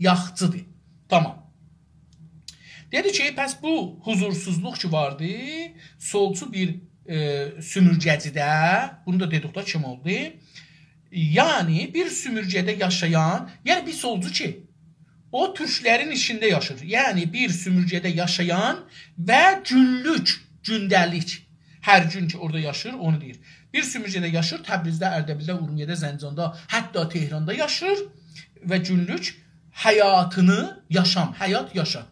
یاخچی‌دیر. تامام. دئدی کی، پس بو حضورسوزلوق کی واردی، سولچو بیر، ائ، سومورگه‌چی‌ده، بونو دا دئدیک دا کیم اولدو؟ یعنی بیر سومورگه‌ده یاشایان، یعنی بیر سولچو کی، او تورکلرین ایچینده یاشیر. یعنی بیر سومورگه‌ده یاشایان و گونلوک، گونده‌لیک، هر گون کی اورادا یاشیر، اونو دئییر. بیر سومورگه‌ده یاشیر، تبریزده، اردبیلده، اورمیه‌ده، زنجاندا، حتی تهراندا یاشیر و گونلوک حیاتینی، یاشام، حیات، یاشام.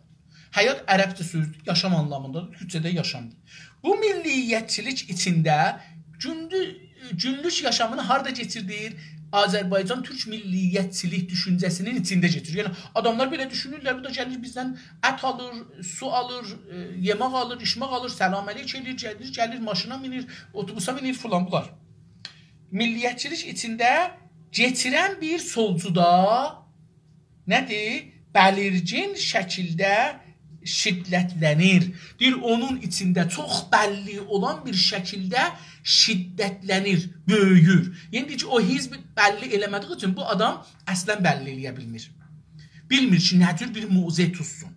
حیات عربجه سؤزدور، یاشام آنلامیندا، تورکجه‌ده یاشامدیر. بو میللیتچیلیک ایچینده گوندو-، گونلوک یاشامینی هاردا کئچیردیر؟ آذربایجان تورک میللیتچیلیک دوشونجه‌سینین ایچینده کئچیر. یعنی، آداملار بئله دوشونورلر، بو دا گلیر بیزدن ات آلیر، سو آلیر، ائ، یئمک آلیر، ایچمک آلیر، سلام علیک ائله‌ییر، گلیر، گلیر، ماشینا مینیر، اوتوبوسا مینیر، فلان بونلار. میللیتچیلیک ایچینده کئچیرن بیر سولجودا نه‌دیر؟ بلیرگین شکیلده شدتلنیر. دئییر، اونون ایچینده چوخ بللی اولان بیر شکیلده شدتلنیر، بؤیویور. یعنی دئییر کی، او حزب بللی ائله‌مه‌دیگی اوچون بو آدام اصلا بللی ائله‌یه بیلمیر. بیلمیر کی، نه جور بیر موضع توتسون.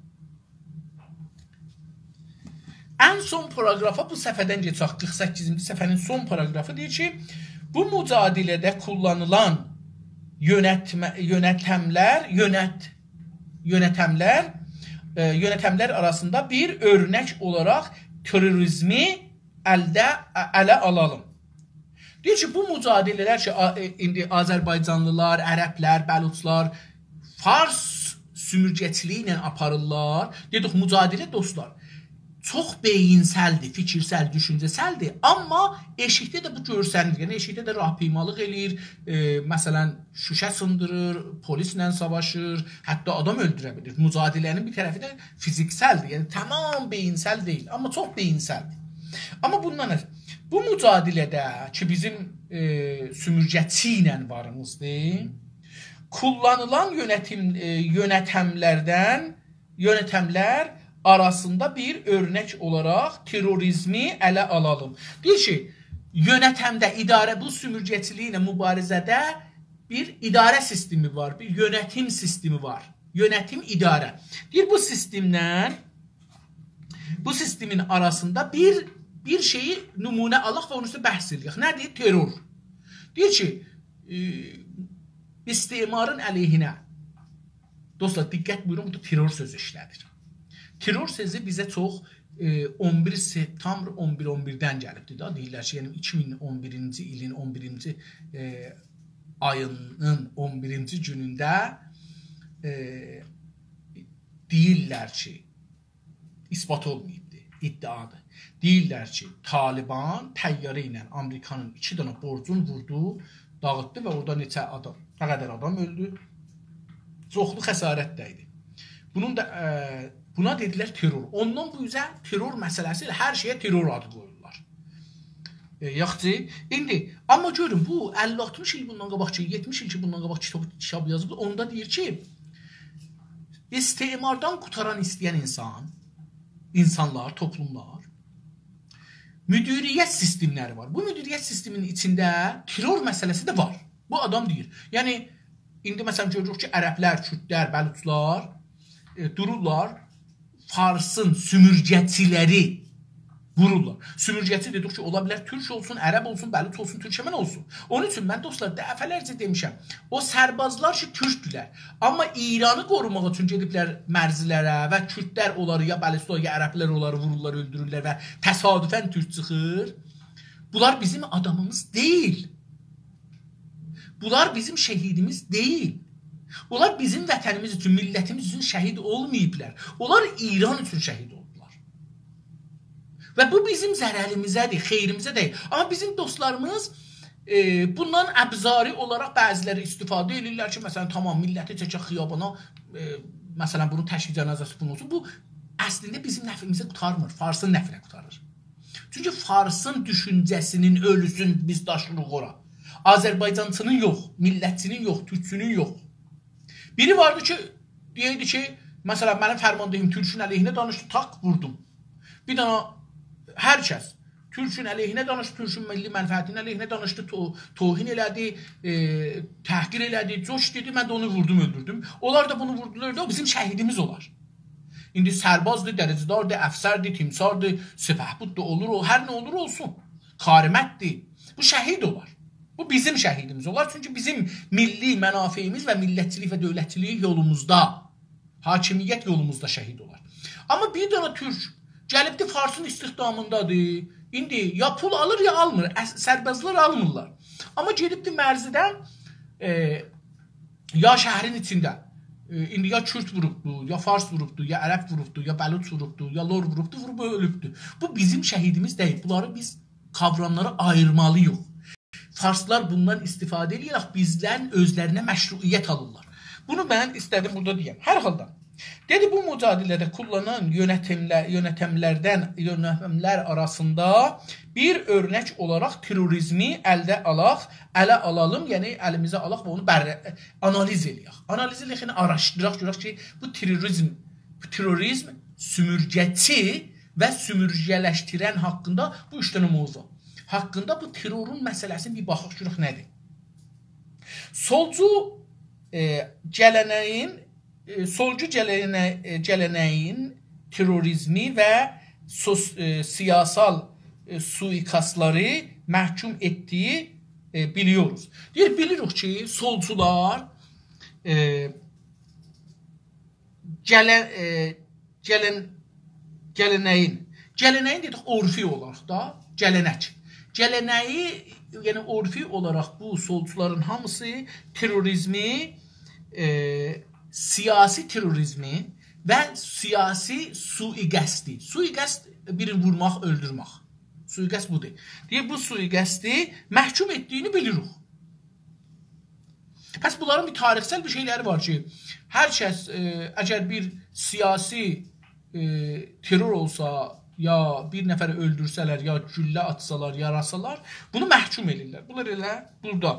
ان سون پاراگرافا بو صفحه‌دن کئچک، قیرخ سککیزینجی صفحه‌نین سون پاراگرافی دئییر کی، بو مجادله‌ده کوللانیلان یؤنتمه-، یؤنتملر، یؤنت-، یؤنتملر، ائ، یؤنتملر آراسیندا بیر اؤرنک اولاراق تروریزمی الده، اله آلالیم. دئییر کی، بو مجادله‌لر کی، آ-، ائ، ایندی آذربایجانلیلار، عربلر، بلوچلار فارس سومورگه‌چیلیگی ایله آپاریرلار. دئدیک، مجادله، دوستلار، چوخ بئیینسلدیر، فیکیرسل، دوشونجه‌سلدیر. آمما ائشیکده ده بو گؤرسنیر. یعنی، ائشیکده ده راهپیمالیق ائله‌ییر، ائ، مثلا، شوشه سیندیریر، پلیسله ساواشیر، حتی آدام اؤلدوره بیلیر. مجادله‌نین بیر طرفی ده فیزیکسلدیر. یعنی، تمام بئیینسل دئییل، آمما چوخ بئیینسلدیر. آمما بوندان اؤتورو، بو مجادله‌ده کی، بیزیم، ائ، سومورگه‌چی ایله واریمیزدیر، کوللانیلان یؤنتیم، ائ، یؤنتملردن، یؤنتملر آراسیندا بیر اؤرنک اولاراق تروریزمی اله آلالیم. دئییر کی، یؤنتمده، اداره، بو سومورگه‌چیلیک ایله موباریزه‌ده بیر اداره سیستمی وار، بیر یؤنتیم سیستمی وار. یؤنتیم، اداره. دئییر، بو سیستمدن، بو سیستمین آراسیندا بیر، بیر شئیی نمونه آلاق و اونون اوسته بحث ائله‌یک. نه‌دیر؟ ترور. دئییر کی، ائ، استعمارین علیهینه. دوستلار، دقت بویورون، بورادا ترور سؤزو ایشله‌دیر. ترور سؤزو بیزه چوخ، ائ، اون بیر سپتامبر اون بیر اون بیردن گلیبدیر دا. دئییرلر کی، یعنی ایکی مین اون بیرینجی ایلین اون بیرینجی، ائ، آیینین اون بیرینجی گونونده، ائ، دئییرلر کی، اثبات اولماییبدیر، ادعادیر. دئییرلر کی، طالبان طیاره ایله آمریکانین ایکی دنه برجون ووردو، داغیتدی و اورادا نئچه آدام، نه قدر آدام اؤلدو. چوخلو خسارت دَیدی. بونون دا، ائ، بونا دئدیلر ترور. اوندان بو اوزه ترور مسئله‌سی، هر شئیه ترور آدی قویورلار. ائ، یاخشی، ایندی، آمما گؤرون، بو اللی آلتمیش ایل بوندان قاباق کی، یئتمیش ایل کی، بوندان قاباق کیتاب، کیتاب یازیبدی، اوندا دئییر کی، استعماردان قوتاران ایسته‌ین اینسان، اینسانلار، توپلوملار، مدیریت سیستملری وار. بو مدیریت سیستمینین ایچینده ترور مسئله‌سی ده وار. بو آدام دئییر. یعنی، ایندی مثلا گؤروروک کی، عربلر، کوردلر، بلوچلار، ائ، دورورلار، فارسین سومورگه‌چیلری وورورلار. سومورگه‌چی دئدیک کی، اولا بیلر تورک اولسون، عرب اولسون، بلوچ اولسون، تورکمن اولسون. اونون اوچون من، دوستلار، دفعه‌لرجه دئمیشم، او سربازلار کی، تورکدولر، آمما ایرانی قوروماق اوچون گئدیبلر مرزلره و کوردلر اونلاری، یا بلوچلار، یا عربلر اونلاری وورورلار، اؤلدورورلر و تصادفا تورک چیخیر. بونلار بیزیم آدامیمیز دئییل. بونلار بیزیم شهیدیمیز دئییل. اونلار بیزیم وطنیمیز اوچون، میللتیمیز اوچون شهید اولماییبلار. اونلار ایران اوچون شهید اولدولار. و بو بیزیم ضرریمیزه‌دیر، خئیریمیزه دئییل. آمما بیزیم دوستلاریمیز، ائ، بوندان ابزاری اولاراق بعضیلری استفاده ائدیرلر کی، مثلا، تامام، میللتی چکک خیابانا، ائ، مثلا، بونون تشییع جنازه‌سی بونون اولسون. بو اصلینده بیزیم نفعیمیزه قوتارمیر، فارسین نفعینه قوتاریر. چونکی فارسین دوشونجه‌سینین اؤلوسون بیز داشیریق اورا. آذربایجانچی‌نین یوخ، میللتچی‌نین یوخ، تورکچونون یوخ. بیری واردی کی، دئییردی کی، مثلا، منیم فرماندهیم تورکون علیهینه دانیشدی، تاق، ووردوم. بیر دنه هر کس تورکون علیهینه دانیشدی، تورکون میللی منفعتینین علیهینه دانیشدی، تو-، توهین ائله‌دی، ائ، تحقیر ائله‌دی، جوش دئدی، من ده اونو ووردوم، اؤلدوردوم. اونلار دا بونو ووردولار، او بیزیم شهیدیمیز اولار. ایندی سربازدیر، درجه‌داردیر، افسردیر، تیمساردیر، سپهبددور، اولور، او هر نه اولور اولسون. کارمنددیر. بو شهید اولار. بو بیزیم شهیدیمیز اولار. چونکی بیزیم میللی منافعیمیز و میللتچیلیک و دؤولتچیلیک یولوموزدا، حاکمیت یولوموزدا شهید اولار. آمما بیر دنه تورک گلیبدی فارسین استخدامیندادیر. ایندی یا پول آلیر، یا آلمیر. اص-، سربازلار آلمیرلار. آمما گئدیبدی مرزدن، ائ، یا شهرین ایچینده، ائ، ایندی یا کورد ووروبدو، یا فارس ووروبدو، یا عرب ووروبدو، یا بلوچ ووروبدو، یا لور ووروبدو، ووروب اؤلوبدو. بو بیزیم شهیدیمیز دئییل. بونلاری بیز، کاوراملاری آییرمالی‌ییق. فارسلار بوندان استفاده ائله‌یه‌رک بیزدن اؤزلرینه مشروعیت آلیرلار. بونو من ایسته‌دیم بورادا دئیم. هر حالدا، دئدی، بو مجادله‌ده کوللانان یؤنتیمله-، یؤنتیملردن، یؤنتیملر آراسیندا بیر اؤرنک اولاراق تروریزمی الده آلاق، اله آلالیم، یعنی الیمیزه آلاق و اونو بر-، آنالیز ائله‌یک. آنالیز ائله‌یک، یعنی آراشدیراق، گؤرک کی، بو تروریزم، بو تروریزم سومورگه‌چی و سومورگه‌لشدیرن حاقیندا بو اوچ دنه موضوع. حاقیندا بو ترورون مسئله‌سینی بیر باخاق گؤرک نه‌دیر؟ سولجو، ائ، گله‌نه‌یین، ائ، سولجو گله‌نه-، ائ، گله‌نه‌یین تروریزمی و سوس-، ائ، سیاسال، ائ، سوییقاستلاری محکوم ائتدیگی، ائ، بیلیوروز. دئییر، بیلیریک کی، سولجولار، ائ، گله-، ائ، گلن-، گله‌نه‌یین، گله‌نه‌یین دئدیک، عرفی اولاراق دا، گله‌نک. گله‌نه‌یی، یعنی عرفی اولاراق بو سولجولارین هامیسی تروریزمی، ائ، سیاسی تروریزمی و سیاسی سوییقاستدی. سوییقاست بیرینی وورماق، اؤلدورمک. سوییقاست بودور. دئییر، بو سوییقاستدی محکوم ائتدیگینی بیلیریک. پس بونلارین بیر تاریخسل بیر شئیلری وار کی، هر کس، ائ، اگر بیر سیاسی، ائ، ترور اولسا، یا بیر نفری اؤلدورسه‌لر، یا گولله آتسالار، یاراسالار، بونو محکوم ائله‌ییرلر. بونلار ائله بورادا.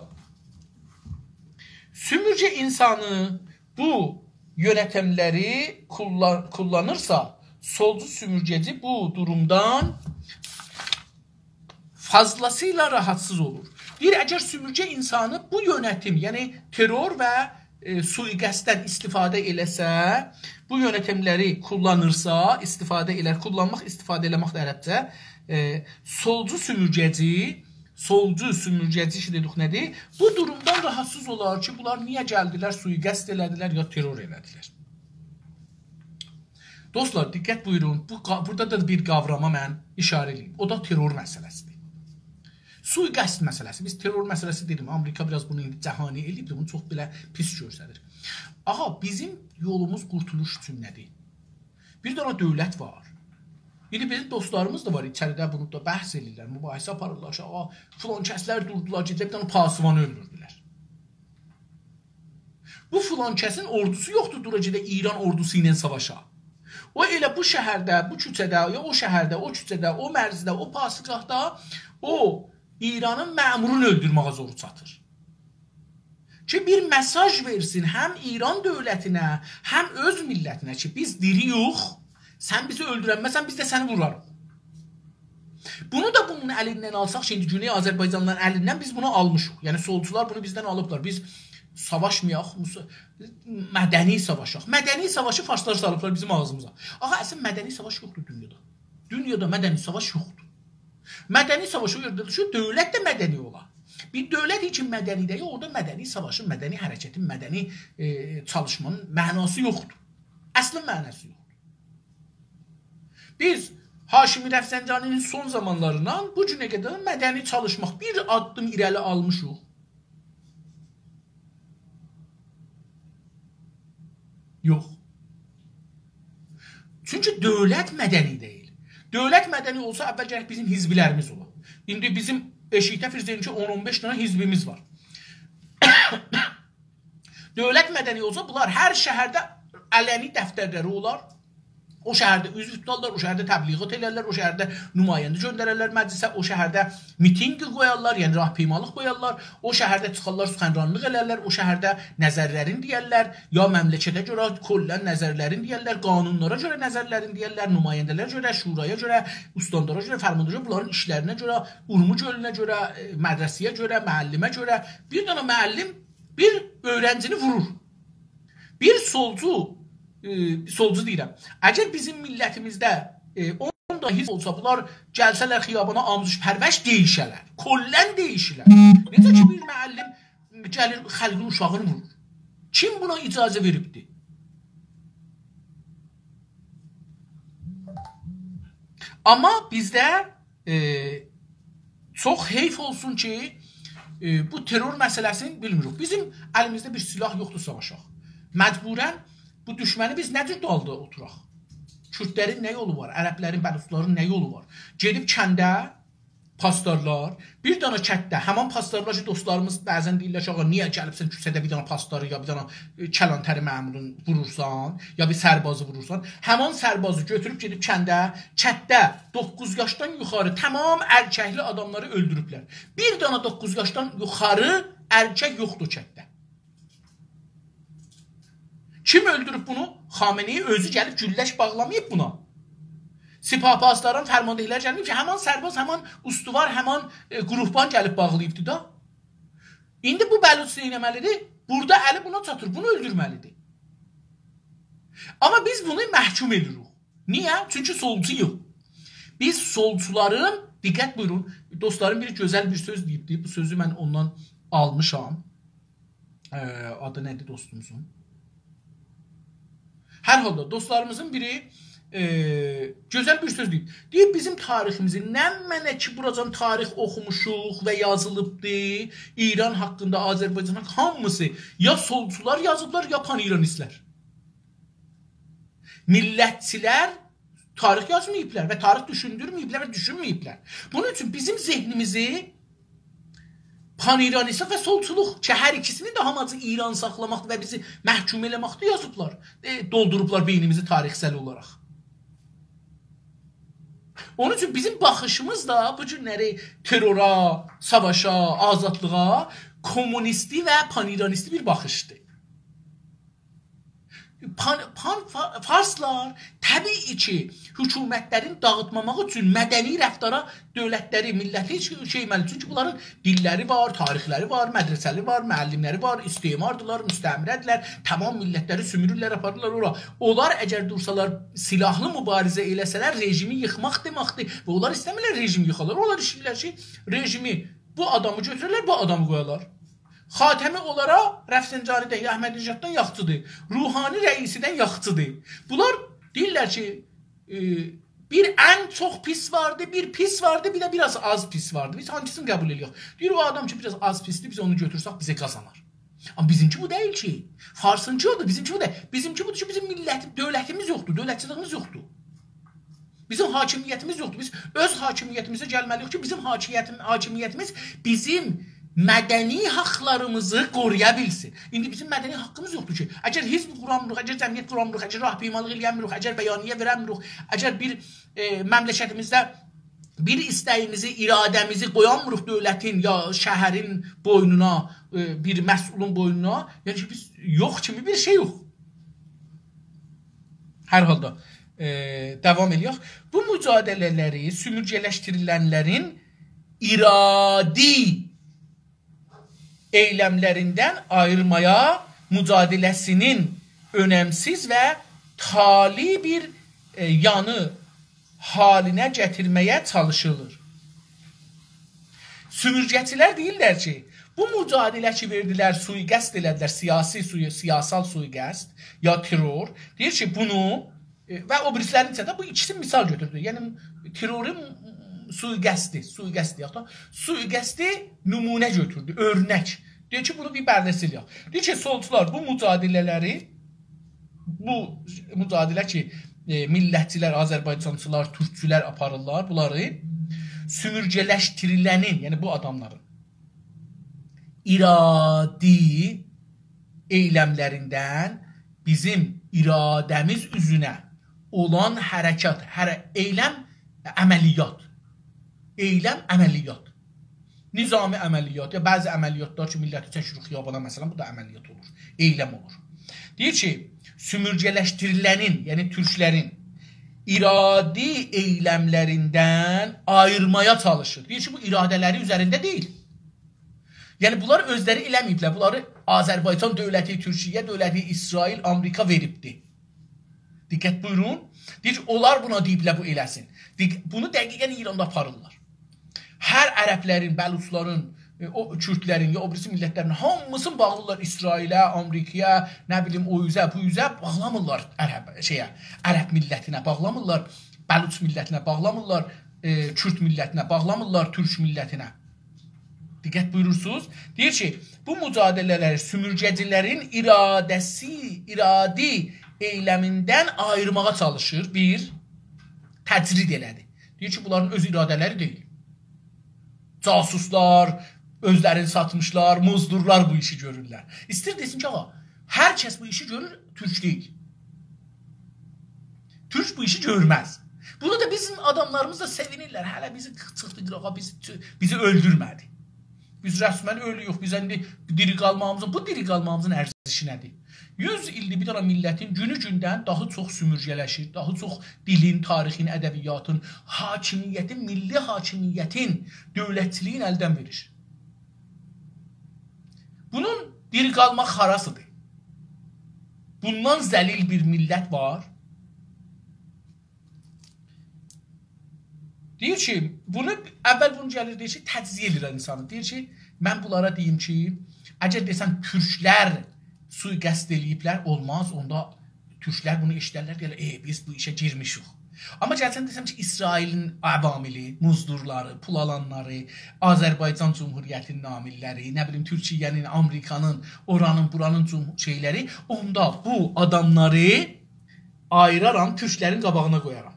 سومورگه اینسانی بو یؤنتیملری کوللا-، کوللانیرسا، سولجو سومورگه‌جی بو دورومدان فضلاسییلا راحاتسیز اولور. دئییر، اگر سومورگه اینسانی بو یؤنتیم، یعنی ترور و، ائ، سوییقاستدن استفاده ائله‌سه، بو یؤنتیملری کوللانیرسا، استفاده ائلر، کوللانماق، استفاده ائله‌مک ده عربجه، ائ، سولجو سومورگه‌جی، سولجو سومورگه‌جی کی دئدیک نه‌دیر؟ بو دورومدان راحاتسیز اولار کی، بونلار نییه گلدیلر، سوییقاست ائله‌دیلر، یا ترور ائله‌دیلر. دوستلار، دقت بویورون، بو قا-، بورادا دا بیر قاوراما من ایشاره ائله‌ییم. او دا ترور مسئله‌سیدیر. سوییقاست مسئله‌سی. بیز ترور مسئله‌سی دئدیم، آمریکا بیر آز بونو ایندی جهانی ائله‌ییب ده، بونو چوخ بئله پیس گؤرسدیر. آغا، بیزیم یولوموز قورتولوش اوچون نه‌دیر؟ بیر دنه دؤولت وار. ایندی بیزیم دوستلاریمیز دا وار، ایچریده بونو دا بحث ائله‌ییرلر، مباحثه آپاریرلار کی، آغا، فلان کسلر دوردولار، گئدیب بیر دنه پاسبانی اؤلدوردولر. بو فلان کسین اوردوسو یوخدور، دورا گئده ایران اوردوسو ایله ساواشا. او ائله بو شهرده، بو کوچه‌ده، یا او شهرده، او کوچه‌ده، او مرزده، او پاسگاهدا او ایرانین مأمورونو اؤلدورمه‌یه زورو چاتیر. کی، بیر مئساژ وئرسین هم ایران دؤولتینه، هم اؤز میللتینه کی، بیز دیری‌یوخ، سن بیزی اؤلدورنمه‌سن، بیز ده سنی ووراریق. بونو دا بونون الیندن آلساق، شیمدی گونئی آذربایجانلیلارین الیندن بیز بونو آلمیشیق. یعنی، سولچولار بونو بیزدن آلیبلار. بیز ساواشمایاق، موس-، مدنی ساواشاق. مدنی ساواشی فارسلار سالیبلار بیزیم آغزیمیزا. آخی، اصلینده مدنی ساواش یوخدور دونیادا. دونیادا مدنی ساواش یوخدور. مدنی ساواش او یئرده دوشور، دؤولت ده مدنی اولا. بیر دؤولت کی، مدنی دئییل، اورادا مدنی ساواشین، مدنی حرکتین، مدنی، ائ، چالیشمانین معناسی یوخدور. اصلین معناسی یوخدور. بیز هاشمی رفسنجانی‌نین سون زامانلاریندان بو گونه قدر مدنی چالیشماق، بیر آددیم ایره‌لی آلمیشیق؟ یوخ. چونکی دؤولت مدنی دئییل. دؤولت مدنی اولسا، اول گرک بیزیم حزبلریمیز اولا. ایندی بیزیم ائشیکده فرض ائدین کی، اون اون بئش دنه حزبیمیز وار. دؤولت مدنی اولسا، بونلار هر شهرده علنی دفترلری اولار. او شهرده عضو توتارلار، او شهرده تبلیغات ائلرلر، او شهرده نماینده گؤندررلر مجلسه، او شهرده میتینگ قویارلار، یعنی راهپیمالیق قویارلار، او شهرده چیخارلار، سخنرانلیق ائلرلر، او شهرده نظرلرینی دئیرلر، یا مملکته گؤره کلاً نظرلرینی دئیرلر، قانونلارا گؤره نظرلرینی دئیرلر، نماینده‌لره گؤره، شورایا گؤره، استاندارا گؤره، فرماندارا گؤره، بونلارین ایشلرینه گؤره، اورمو گؤلونه گؤره، ائ، مدرسه‌یه گؤره، معلمه گؤره. بیر دنه معلم بیر اؤیرنجینی وورور. بیر سولجو، ائ، سولجو دئییرم. اگر بیزیم میللتیمیزده، ائ، اون دنه حزب اولسا، بونلار گلسه‌لر خیابانا آموزش پرورش دئییشه‌لر. کلاً دئییشیرلر. نئجه کی، بیر معلم گلیر خالقین اوشاغینی وورور. کیم بونا اجازه وئریبدی؟ آمما بیزده ائ، چوخ حیف اولسون کی، ائ، بو ترور مسئله‌سینی بیلمیریک. بیزیم الیمیزده بیر سلاح یوخدور ساواشاق. مجبوراً بو دوشمنی بیز نه جور دالدا اوتوراق؟ کوردلرین نه یولو وار؟ عربلرین، بلوچلارین نه یولو وار؟ گئدیب کنده پاسدارلار، بیر دنه کتده، همان پاسدارلار کی، دوستلاریمیز بعضاً دئییرلر کی، «آغا، نییه گلیبسن کوچه‌ده بیر دنه پاسداری یا بیر دنه، ائ، کلانتری مأمورون وورورسان، یا بیر سربازی وورورسان؟» همان سربازی گؤتوروب گئدیب کنده، کتده دوققوز یاشدان یوخاری تمام ارککلی آداملاری اؤلدوروبلر. بیر دنه دوققوز یاشدان یوخاری ارکک یوخدور کتده. کیم اؤلدوروب بونو؟ خامنه‌ای اؤزو گلیب گوللک باغلاماییب بونا. سپاه پاسداران فرماندهلری گلمه‌ییب کی، همان سرباز، همان استوار، همان، ائ، گروهبان گلیب باغلاییبدی دا. ایندی بو بلوچ نئینه‌مه‌لیدیر؟ بورادا الی بونا چاتیر، بونو اؤلدورمه‌لیدیر. آمما بیز بونو محکوم ائدیریک. نییه؟ چونکی سولچویوق. بیز سولچولارین، دقت بویورون، دوستلارین بیری گؤزل بیر سؤز دئییبدی. بو سؤزو من اوندان آلمیشام. ائ، آدی نه‌دیر دوستوموزون؟ هر حالدا دوستلاریمیزین بیری، ائ، گؤزل بیر سؤز دئییب. دئییب، «بیزیم تاریخیمیزی، نمنه کی، بوراجان تاریخ اوخوموشوق و یازیلیبدی، ایران حاقیندا، آذربایجان حاقیندا هامیسی یا سولچولار یازیبلار، یا پان‌ایرانیستلر. میللتچیلر تاریخ یازماییبلار و تاریخ دوشوندورمه‌ییبلر و دوشونمه‌ییبلر. بونون اوچون بیزیم ذهنیمیزی پان‌ایرانیستلیک و سولچولوق کی، هر ایکیسینی ده آماجی ایران ساخلاماقدیر و بیزی محکوم ائله‌مکدیر، یازیبلار، ائ، دولدوروبلار بئینیمیزی تاریخسل اولاراق.» اونون اوچون بیزیم باخیشیمیز دا بو گونلری ترورا، ساواشا، آزادلیغا کومونیستی و پان‌ایرانیستی بیر باخیشدیر. پان-، پان-، فا-، فارسلار طبیعی کی، حکومتلرین داغیتماماق اوچون مدنی رفتارا دؤولتلری، میللتی هئچ شئی ائتمه‌لی. چونکی بونلارین دیللری وار، تاریخلری وار، مدرسه‌لری وار، معلملری وار، استعماردیلار، مستعمره‌دیرلر، تمام میللتلری سومورورلر، آپاریرلار اورا. اونلار اگر دورسالار، سلاحلی مبارزه ائله‌سه‌لر، رژیمی ییخماق دئمکدیر. و اونلار ایسته‌میرلر رژیمی ییخالار. اونلار ایسته‌ییرلر کی، رژیمی، بو آدامی گؤتوررلر، بو آدامی قویارلار. خاتمی اونلارا رفسنجانی‌دن، یا احمدی‌نژاددان یاخشیدیر. روحانی رئیسیدن یاخشیدیر. بونلار دئییرلر کی، ائ، بیر ان چوخ پیس واردی، بیر پیس واردی، بیر ده بیر آز آز پیس واردی. بیز هانسینی قبول ائله‌یک؟ دئییر، او آدام کی، بیر آز آز پیسدیر، بیز اونو گؤتورسک، بیزه قازانار. آمما بیزیمکی بو دئییل کی. فارسینکی اودور، بیزیمکی بو دئییل. بیزیمکی بودور کی، بیزیم میللتیم، دؤولتیمیز یوخدور، دؤولتچیلیگیمیز یوخدور. بیزیم حاکمیتیمیز یوخدور. بیز اؤز حاکمیتیمیزه گلمه‌لی‌ییک کی، بیزیم حاکمیتیم-، حاکمیتیمیز بیزیم مدنی حاقلاریمیزی قورویا بیلسین. ایندی بیزیم مدنی حاقیمیز یوخدور کی. اگر حزب قورانمیریق، اگر جمعیت قورانمیریق، اگر راهپیمالیق ائلیه‌نمیریک، اگر بیانیه وئرنمیریک، اگر بیر، ائ، مملکتیمیزده بیر ایسته‌ییمیزی، اراده‌میزی قویانمیریق دؤولتین یا شهرین بوینونا، ائ، بیر مسئولون بوینونا، یعنی کی، بیز یوخ کیمی بیر شئییوخ. هر حالدا، ائ، داوام ائلیک. بو مجادله‌لری سومورگه‌لشدیریلنلرین ارادی ائیلملریندن آییرمایا، مجادله‌سینین اؤنمسیز و طالع بیر، ائ، یانی حالینه گتیرمه‌یه چالیشیلیر. سومورگه‌چیلر دئییرلر کی، بو مجادله کی وئردیلر، سویی‌قصد ائله‌دیلر، سیاسی، سوی-، سیاسال سویی‌قصد یا ترور، دئییر کی، بونو، ائ، و او بیریسی‌لرین ایچینده بو ایکیسینی مثال گؤتوردو. یعنی، ترورون سویی‌قصدی، سویی‌قصدی، یاخود دا سویی‌قصدی نمونه گؤتوردو، اؤرنک. دئییر کی، بونو بیر بررسی ائله‌یک. دئییر کی، سولچولار بو مجادله‌لری، بو مجادله کی، ائ، میللتچیلر، آذربایجانچیلار، تورکچولر آپاریرلار، بونلاری سومورگه‌لشدیریلنین، یعنی بو آداملارین ارادی ائیلملریندن بیزیم اراده‌میز اوزونه اولان حرکات، حره-، ائیلم، عملیات. ائیلم، عملیات. نظامی عملیات، یا بعضی عملیاتلار کی، میللتی چکیریک خیابانا، مثلا، بو دا عملیات اولور، ائیلم اولور. دئییر کی، سومورگه‌لشدیریلنین، یعنی تورکلرین ارادی ائیلملریندن آییرمایا چالیشیر. دئییر کی، بو اراده‌لری اوزرینده دئییل. یعنی، بونلار اؤزلری ائله‌مه‌ییبلر. بونلاری آذربایجان دؤولتی، تورکیه دؤولتی، اسرائیل، آمریکا وئریبدی. دقت بویورون. دئییر کی، اونلار بونا دئییبلر، بو ائله‌سین. دق-، بونو دقیقا ایراندا آپاریرلار. هر عربلرین، بلوچلارین، ائ، او کوردلرین، یا او بیریسی میللتلرین هامیسینی باغلیرلار اسرائیله، آمریکایا، نه بیلیم، او اوزه، بو اوزه باغلامیرلار عرب، شئیه، عرب میللتینه باغلامیرلار، بلوچ میللتینه باغلامیرلار، ائ، کورد میللتینه باغلامیرلار، تورک میللتینه. دقت بویورورسونوز. دئییر کی، بو مجادله‌لری سومورگه‌چیلرین اراده‌سی، ارادی ائیلمیندن آییرماغا چالیشیر. بیر، تجرید ائله‌دی. دئییر کی، بونلارین اؤز اراده‌لری دئییل. جاسوسلار، اؤزلرینی ساتمیشلار، مزدورلار بو ایشی گؤرورلر. ایسته‌ییر دئسین کی، آغا، هر کس بو ایشی گؤرور، تورک دئییل. تورک بو ایشی گؤرمز. بونو دا بیزیم آداملاریمیز دا سئوینیرلر. هله بیزی چیخدی قیراغا، بیزی، بیزی اؤلدورمه‌دی. بیز رسما اؤلویوک، بیز ایندی دیری قالماغیمیزین، بو دیری قالماغیمیزین ارزشی نه‌دیر؟ یوز ایلدیر بیر دنه میللتین گونو گوندن داها چوخ سومورگه‌لشیر، داها چوخ دیلین، تاریخین، ادبیاتین، حاکمیتین، میللی حاکمیتین، دؤولتچیلیگین الدن وئریر. بونون دیری قالماق هاراسیدیر؟ بوندان ذلیل بیر میللت وار؟ دئییر کی، بونو، اول بونو گلیر، دئییر کی، تجزیه ائدیر اینسانی. دئییر کی، من بونلارا دئییم کی، اگر دئسم، تورکلر سوی‌قصد ائله‌ییبلر، اولماز، اوندا تورکلر بونو ائشیدرلر، دئیرلر، «ائ، بیز بو ایشه گیرمیشیک.» آمما گلسم دئسم کی، اسرائیلین عواملی، مزدورلاری، پول آلانلاری، آذربایجان جمهوریتی‌نین عامللری، نه بیلیم، تورکیه‌نین، آمریکانین، اورانین، بورانین جم-، شئیلری، اوندا بو آداملاری آییرارام، تورکلرین قاباغینا قویارام.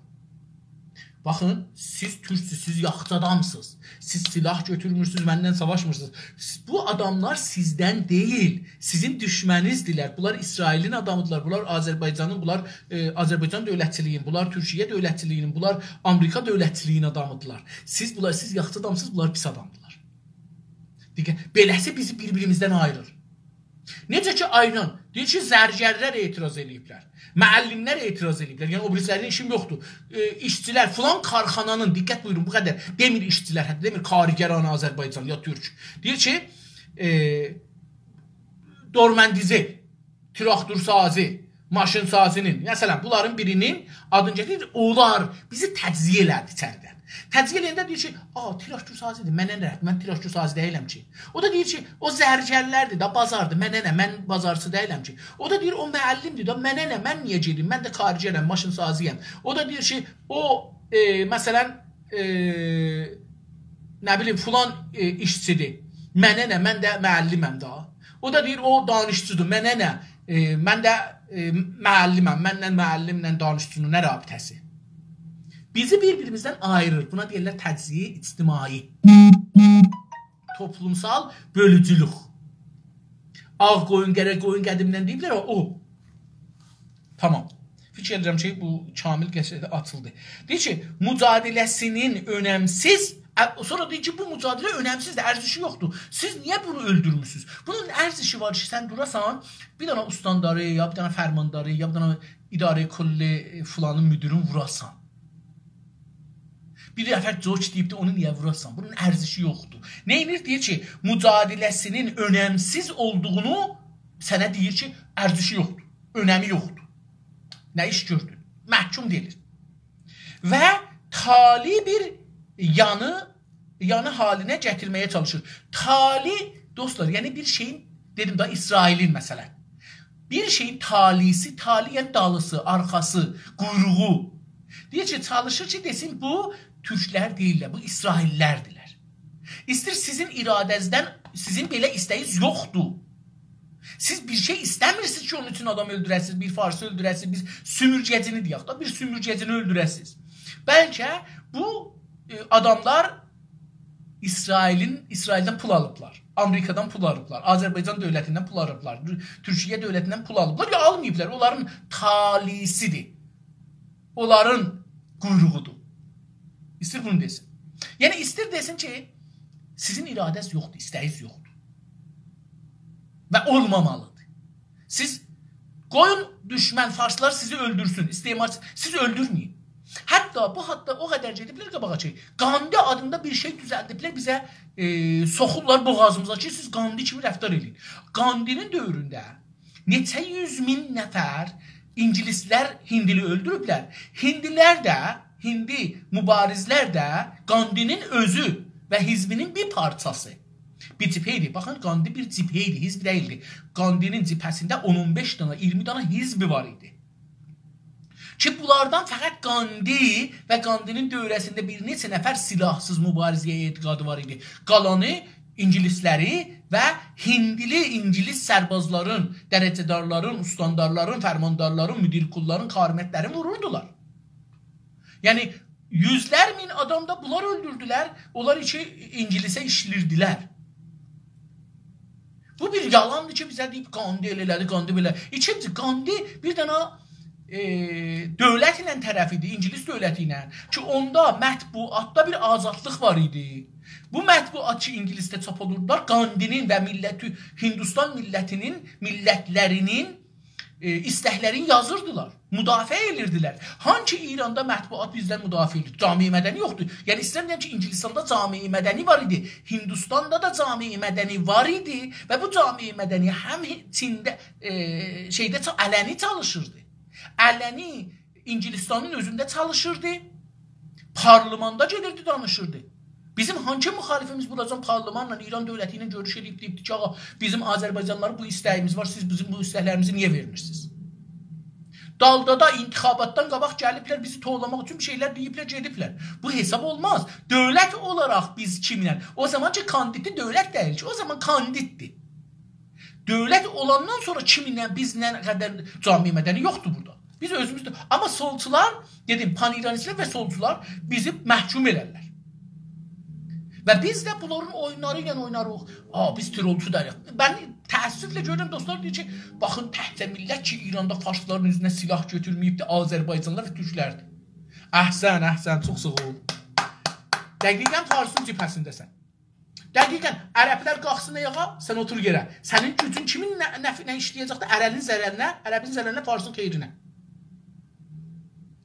باخین، سیز تورکسوز، سیز یاخچی آدامسینیز. سیز سلاح گؤتورمورسونوز، منن ساواشمیرسینیز. سیز، بو آداملار سیزدن دئییل، سیزین دوشمنینیزدیرلر. بونلار اسرائیلین آدامیدیرلار، بونلار آذربایجانین، بونلار، ائ، آذربایجان دؤولتچیلیگین، بونلار تورکیه دؤولتچیلیگینین، بونلار آمریکا دؤولتچیلیگینین آدامیدیرلار. سیز بونلار، سیز یاخچی آدامسینیز، بونلار پیس آدامدیرلار. دقت، بئله‌سی بیزی بیر-بیریمیزدن آییریر. نئجه کی، آیران دئییر کی، زرگرلر اعتراض ائله‌ییبلر، معلملر اعتراض ائله‌ییبلر. یعنی، او بیریسی‌لرینن ایشیم یوخدور. ائ، ایشچیلر، فلان کارخانانین، دقت بویورون، بو قدر. دئمیر ایشچیلر، حتی دئمیر کارگران آذربایجان یا تورک. دئییر کی، ائ، دورمندیزل، تراکتورسازی، ماشین‌سازی‌نین، مثلا، بونلارین بیری‌نین آدینی گتیریر، اونلار بیزی تجزیه ائله‌دی ایچریدن. تجزیه ائله‌ینده دئییر کی، «آ، تراکتورسازی‌دیر، منه نه، من تراکتورسازی دئییلم کی.» او دا دئییر کی، «او زرگرلردیر دا، بازاردیر، منه نه، من بازارچی دئییلم کی.» او دا دئییر، «او معلمدیر دا، منه نه، من نییه گئدیم، من ده کارگرم، ماشین‌سازی‌یم.» او دا دئییر کی، او، ائ، مثلا، ائ، نه بیلیم، فلان، ائ، ایشچی‌دیر، منه نه، من ده معلمم دا. او دا دئییر، «او دانشجودور، منه نه، ائ، من ده، ائ، معلمم، منله معلمله دانشجونون نه رابطه‌سی؟» بیزی بیر-بیریمیزدن آییریر. بونا دئییرلر تجزیه اجتماعی. توپلومسال بؤلوجولوک. آغ قویون، قره قویون قدیمدن دئییبلر، او، او. تامام. فیکیر ائدیرم کی، بو کامل قصه‌ده آچیلدی. دئییر کی، مجادله‌سینین اؤنمسیز، ا، سونرا دئییر کی، بو مجادله اؤنمسیزدیر، ارزشی یوخدور. سیز نییه بونو اؤلدورموسونوز؟ بونون ارزشی وار کی، سن دوراسان، بیر دنه استانداری، یا بیر دنه فرمانداری، یا بیر دنه اداره کلی، ائ، فلانین مدیرین ووراسان. بیر نفر جوک دئییبدی، اونو نییه ووراسان؟ بونون ارزشی یوخدور. نه ائدیر؟ دئییر کی، مجادله‌سینین اؤنمسیز اولدوغونو سنه دئییر کی، ارزشی یوخدور، اؤنمی یوخدور. نه ایش گؤردون؟ محکوم دئییلیر. و تالی بیر یانی، یانی حالینه گتیرمه‌یه چالیشیر. تالی، دوستلار، یعنی بیر شئیین، دئدیم ده، اسرائیلین مثلا. بیر شئیین تالیسی، تالی یعنی دالیسی، آرخاسی، قویروغو. دئییر کی، چالیشیر کی، دئسین، بو تورکلر دئییللر، بو اسرائیللردیرلر. ایستیر سیزین اراده‌نیزدن، سیزین بئله ایسته‌یینیز یوخدور. سیز بیر شئی ایسته‌میرسینیز کی، اونون اوچون آدام اؤلدوره‌سینیز، بیر فارسی اؤلدوره‌سینیز، بیر سومورگه‌جینی دئیک ده، بیر سومورگه‌جینی اؤلدوره‌سینیز. بلکه بو، ائ، آداملار اسرائیلین، اسرائیلدن پول آلیبلار، آمریکادان پول آلیبلار، آذربایجان دؤولتیندن پول آلیبلار، تور-، تورکیه دؤولتیندن پول آلیبلار، یا آلماییبلار، اونلارین تالیسیدیر. اونلارین قویروغودور. ایستیر بونو دئسین. یعنی، ایستیر دئسین کی، سیزین اراده‌نیز یوخدور، ایسته‌یینیز یوخدور. و اولمامالیدیر. سیز قویون دوشمن، فارسلار سیزی اؤلدورسون، استعمار، سیز اؤلدورمه‌یین. حتی بو، حتی او قدر گئدیبلر قاباغا کی، گاندی آدیندا بیر شئی دوزلدیبلر، بیزه، ائ، سوخورلار بوغازیمیزا کی، سیز گاندی کیمی رفتار ائدین. گاندی‌نین دؤورونده نئچه یوز مین نفر اینگیلیسلر هیندی‌لی اؤلدوروبلر. هیندی‌لر ده، هیندی مبارزلر ده گاندی‌نین اؤزو و حزبی‌نین بیر پارچاسی. بیر جبهه ایدی. باخین، گاندی بیر جبهه ایدی، حزب دئییلدی. گاندی‌نین جبهه‌سینده اون اون بئش دنه، اییرمی دنه حزب وار ایدی. کی، بونلاردان فقط گاندی و گاندی‌نین دؤوره‌سینده بیر نئچه نفر سلاحسیز مبارزه‌یه اعتقادی وار ایدی. قالانی اینگیلیسلری و هیندی‌لی اینگیلیس سربازلارین، درجه‌دارلارین، استاندارلارین، فرماندارلارین، مدیرکللارین، کارمندلرین ووروردولار. یعنی، یوزلر مین آدام دا بونلار اؤلدوردولر، اونلار کی اینگیلیسه ایشله‌ییردیلر. بو بیر یالاندیر کی، بیزه دئییب، گاندی ائله ائله‌دی، گاندی بئله. ایکینجی، گاندی بیر دنه، ائ، دؤولت ایله طرف ایدی، اینگیلیس دؤولتی ایله. کی، اوندا مطبوعاتدا بیر آزادلیق وار ایدی. بو مطبوعات کی، اینگیلیسده چاپ اولوردولار، گاندی‌نین و میللتی، هیندوستان میللتی‌نین، میللتلری‌نین ائ، ایستکلرینی یازیردیلار، مدافعه ائدیردیلر. هانسی ایراندا مطبوعات بیزدن مدافعه ائدیر؟ جامعه مدنی یوخدور. یعنی، ایسته‌ییرم دئیم کی، اینگیلیستاندا جامعه مدنی وار ایدی، هیندوستاندا دا جامعه مدنی وار ایدی و بو جامعه مدنی هم هی-، چینده، ائ، شئیده چا-، علنی چالیشیردی. علنی اینگیلیستانین اؤزونده چالیشیردی. پارلماندا گئدیردی، دانیشیردی. بیزیم هانسی مخالفیمیز بوراجان پارلمانلا، ایران دؤولتی ایله گؤروش ائدیب، دئییبدی کی، آغا، بیزیم آذربایجانلیلارا بو ایسته‌ییمیز وار، سیز بیزیم بو ایستکلریمیزی نییه وئرمیرسینیز؟ دالدا دا انتخاباتدان قاباق گلیبلر، بیزی توولاماق اوچون بیر شئیلر دئییبلر، گئدیبلر. بو حساب اولماز. دؤولت اولاراق بیز کیمله؟ او زامان کی، کاندیددی، دؤولت دئییل کی، او زامان کاندیددیر. دؤولت اولاندان سونرا کیمینله، بیز نه قدر، جامعه مدنی یوخدور بورادا. بیز اؤزوموز ده، آمما سولچولار، دئدیم، پان‌ایرانیستلر و سولچولار بیزی محکوم ائلرلر. و بیز ده بونلارین اویونلاری ایله اویناریق. آ، بیز ترورچو دئییلیک. من تأسفله گؤرورم، دوستلار دئییر کی، باخین، تکجه میللت کی، ایراندا فارسلارین اوزونه سلاح گؤتورمه‌ییبدی، آذربایجانلیلار و تورکلردیر. احسن، احسن، چوخ ساغ اول. دقیقاً فارسین جبهه‌سینده‌سن. دقیقاً، عربلر قالخسین آیاغا، سن اوتور یئره. سنین گوجون کیمین نه-، نفعینه ایشله‌یه‌جکدیر؟ عربین ضررینه، عربین ضررینه، فارسین خئیرینه.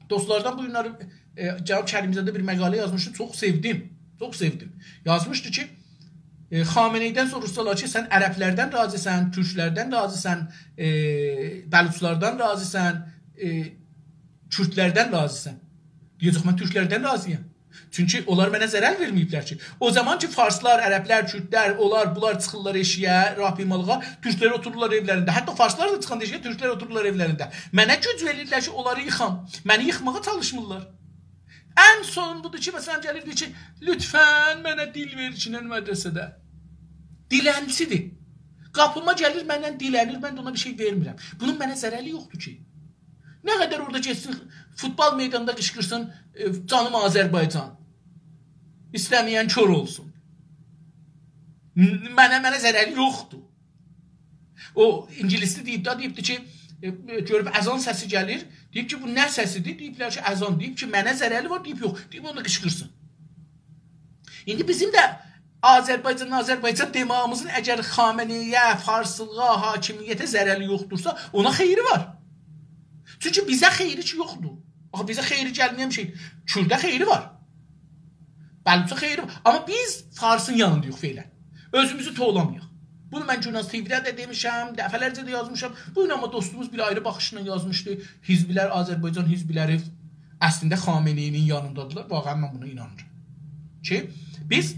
دوستلاردان بو گونلری، ائ، جناب کریم‌زاده بیر مقاله یازمیشدی، چوخ سئودیم، چوخ سئودیم. یازمیشدی کی، ائ، خامنه‌ای‌دن سوروشسالار کی، سن عربلردن راضی‌سن، تورکلردن راضی‌سن، ائ، بلوچلاردان راضی‌سن، ائ، کوردلردن راضی‌سن؟ دئیه‌جک، من تورکلردن راضی‌یام. چونکی اونلار منه ضرر وئرمه‌ییبلر کی. او زامان کی، فارسلار، عربلر، کوردلر، اونلار، بونلار چیخیرلار ائشیگه، راهپیمالیغا، تورکلر اوتورورلار ائولرینده. حتی فارسلار دا چیخاندا ائشیگه، تورکلر اوتورورلار ائولرینده. منه گوج وئریرلر کی، اونلاری ییخام. منی ییخماغا چالیشمیرلار. ان سون بودور کی، مثلاً، گلیر دئییر کی، «لطفاً منه دیل وئر کی، من مدرسه‌ده.» دیلنچیدیر. قاپیما گلیر، مندن دیلنیر، من ده اونا بیر شئی وئرمیرم. بونون منه ضرری یوخدور کی. نه قدر اورادا گئتسین، فوتبال میدانیندا قیشقیرسین، ائ، «جانیم آذربایجان، ایسته‌مه‌ین کور اولسون.» م-، منه، منه ضرری یوخدور. او اینگیلیسلی دئییب ده، دئییبدی کی، ائ، ائ، گؤروب اذان سسی گلیر. دئییب کی، «بو نه سسیدیر؟» دئییبلر کی، «اذان.» دئییب کی، «منه ضرری وار؟» دئییب، «یوخ.» دئییب، «اوندا قیشقیرسین.» ایندی بیزیم ده آذربایجان، آذربایجان دئماغیمیزین اگر خامنه‌ای‌یه، فارسلیغا، حاکمیته ضرری یوخدورسا، اونا خیری وار. چونکی بیزه خیری کی یوخدور. آخی بیزه خیری گلمه‌ین بیر شئی. کورده خیری وار. بلوچا خیری وار. آمما بیز فارسین یانینداییق فعلاً. اؤزوموزو توولامایاق. بونو من گوناز تی‌وی‌ده ده دئمیشم، دفعه‌لرجه ده یازمیشام. بو گون آمما دوستوموز بیر آیری باخیشلا یازمیشدی. حزبلر، آذربایجان حزبلری اصلینده خامنه‌ای‌نین یانیندادیلار. واقعاً من بونا اینانیرام. کی، بیز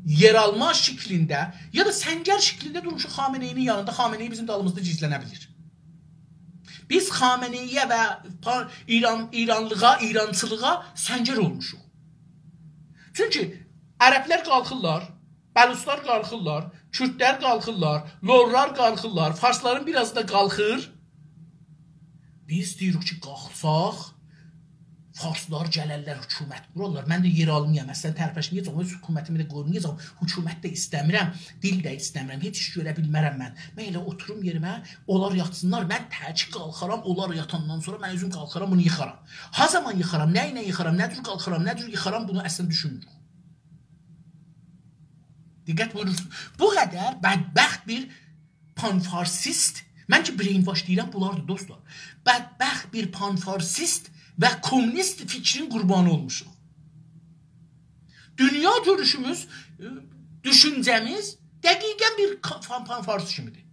یئرآلما شکلینده یا دا سنگر شکلینده دورموشوق خامنه‌ای‌نین یانیندا. خامنه‌ای بیزیم دالیمیزدا گیزلنه بیلیر. بیز خامنه‌ای‌یه و پا-، ایران، ایرانلیغا، ایرانچیلیغا سنگر اولموشوق. چونکی عربلر قالخیرلار، بلوچلار قالخیرلار، کوردلر قالخیرلار، لورلار قالخیرلار، فارسلارین بیر آزی دا قالخیر. بیز دئییریک کی، قالخساق، فارسلار گلرلر، حکومت قورارلار. من ده یئرآلمایام، اصلاً ترپشمه‌یه‌جم، اؤز حکومتیمی ده قورمایاجاغام، حکومت ده ایسته‌میرم، دیل ده ایسته‌میرم، هئچ ایش گؤره بیلمرم من. من ائله اوتوروم یئریمه، اونلار یاتسینلار، من تکی قالخارام، اونلار یاتاندان سونرا من اؤزوم قالخارام، بونو ییخارام. ها زامان ییخارام، نه ایله ییخارام، نه جور قالخارام، نه جور ییخارام، بونو اصلاً دوشونموروک. دقت بویورورسونوز. بو قدر بدبخت بیر پان‌فارسیست، من کی brainwash دئییرم، بونلاردیر دوستلار. بدبخت بیر پان‌فارسیست و کمونیست فیکرین قوربانی اولموشوق. دونیا گؤروشوموز، ائ، دوشونجه‌میز دقیقاً بیر کا-، پان-، پان‌فارس کیمیدیر.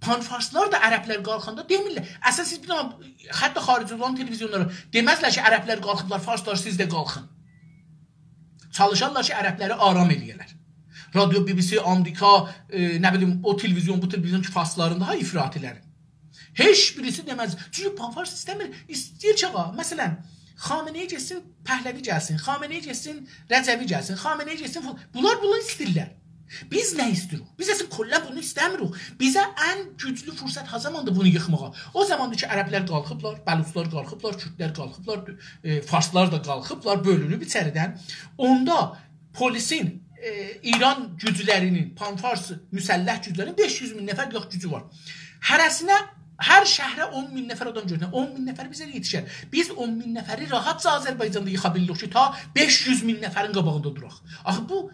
پان‌فارسلار دا عربلر قالخاندا دئمیرلر. اصلاً سیز بیر دنه، حتی خارجده اولان تلویزیونلارا دئمزلر کی، عربلر قالخیبلار، فارسلار، سیز ده قالخین. چالیشارلار کی، عربلری آرام ائله‌یه‌لر. رادیو بی بی سی، آمریکا، ائ، نه بیلیم، او تلویزیون، بو تلویزیون کی، فارسلارین دا، ها، افراطی‌لرین. هئچ بیریسی دئمز. چونکی پان‌فارس ایسته‌میر. ایسته‌ییر کی، آقا، مثلاً، خامنه‌ای گئتسین، پهلوی گلسین، خامنه‌ای گئتسین، رجوی گلسین، خامنه‌ای گئتسین، فلان. بونلار بونو ایسته‌ییرلر. بیز نه ایسته‌ییریک؟ بیز اصلاً کلاً بونو ایسته‌میریک. بیزه ان گوجلو فرصت ها زاماندیر بونو ییخماغا؟ او زاماندیر کی، عربلر قالخیبلار، بلوچلار قالخیبلار، کوردلر قالخیبلار، ائ، فارسلار دا قالخیبلار، بؤلونوب ایچریدن. اوندا پلیسین، ائ، ایران گوجلرینین، پان‌فارس مسلح گوجلرینین بئش یوز مین نفر یوخ گوجو وار. هره‌سینه، هر شهره اون مین نفر آدام گؤندریر. اون مین نفر بیزه یئتیشر. بیز اون مین نفری راحتجا آذربایجاندا ییخا بیلیریک کی، تا بئش یوز مین نفرین قاباغیندا دوراق. آخی بو،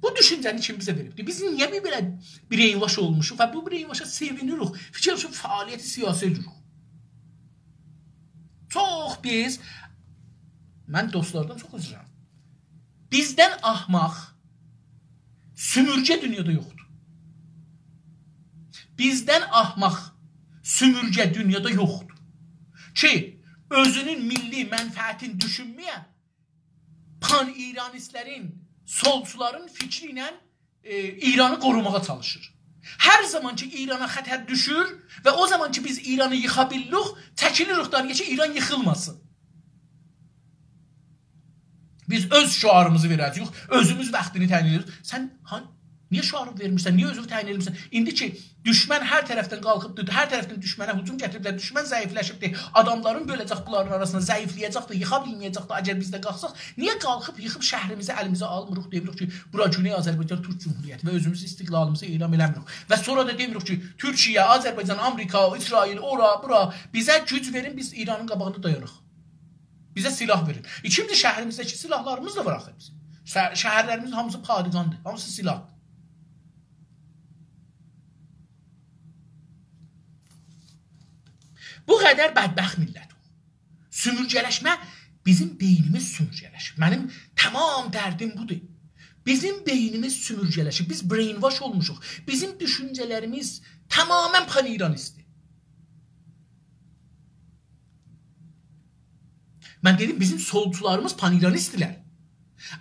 بو دوشونجه‌نی کیم بیزه وئریبدیر؟ بیز نییه بیر بئله brainwash اولموشوق و بو brainwash-ا سئوینیریک؟ فیکیر ائدین، فعالیت سیاسی ائدیریک. چوخ بیز، من دوستلاردان چوخ عذر ایسته‌ییرم. بیزدن احمق سومورگه دونیادا یوخدور. بیزدن احمق سومورگه دونیادا یوخدور. کی، اؤزونون میللی منفعتینی دوشونمه‌ین پان‌ایرانیستلرین، سولچولارین فیکری ایله، ائ، ایرانی قوروماغا چالیشیر. هر زامان کی، ایرانا خطر دوشور و او زامان کی، بیز ایرانی ییخا بیللیک، چکیلیریک دالییا کی، ایران ییخیلماسین. بیز اؤز شعاریمیزی وئره‌جه‌ییک، اؤزوموز واختینی تعیین ائدیریک. سن ها-، نییه شعاری وئرمیرسن؟ نییه اؤزونو تعیین ائدیرسن؟ ایندی کی، دوشمن هر طرفدن قالخیبدیر، هر طرفدن دوشمنه هجوم گتیریبلر، دوشمن ضعیفلشیبدیر، آداملارین بؤله‌جک بونلارین آراسیندا، ضعیفله‌یه‌جک ده، ییخا بیلمه‌یه‌جک ده، اگر بیز ده قالخساق، نییه قالخیب، ییخیب شهریمیزی الیمیزه آلمیریق، دئمیریک کی، بورا گونئی آذربایجان تورک جمهوریتی و اؤزوموز استقلالیمیزی اعلان ائله‌میریک؟ و سونرا دا دئمیریک کی، تورکیه، آذربایجان، آمریکا، اسرائیل، اورا، بورا، بیزه گوج وئرین، بیز ایرانین قاباغیندا دایاناق. بیزه سلاح وئرین. ایکینجی، شهریمیزده‌کی سلاحلاریمیز دا وار آخی بیزیم. شه-، شهرلریمیزین هامیسی پادگاندیر، هامیسی سلاحدیر. بو قدر بدبخت میللت اولور. سومورگه‌لشمه، بیزیم بئینیمیز سومورگه‌لشیب. منیم تمام دردیم بودور. بیزیم بئینیمیز سومورگه‌لشیب. بیز brainwash اولموشوق. بیزیم دوشونجه‌لریمیز تماماً پان‌ایرانیستدیر. من دئدیم، بیزیم سولچولاریمیز پان‌ایرانیستدیرلر.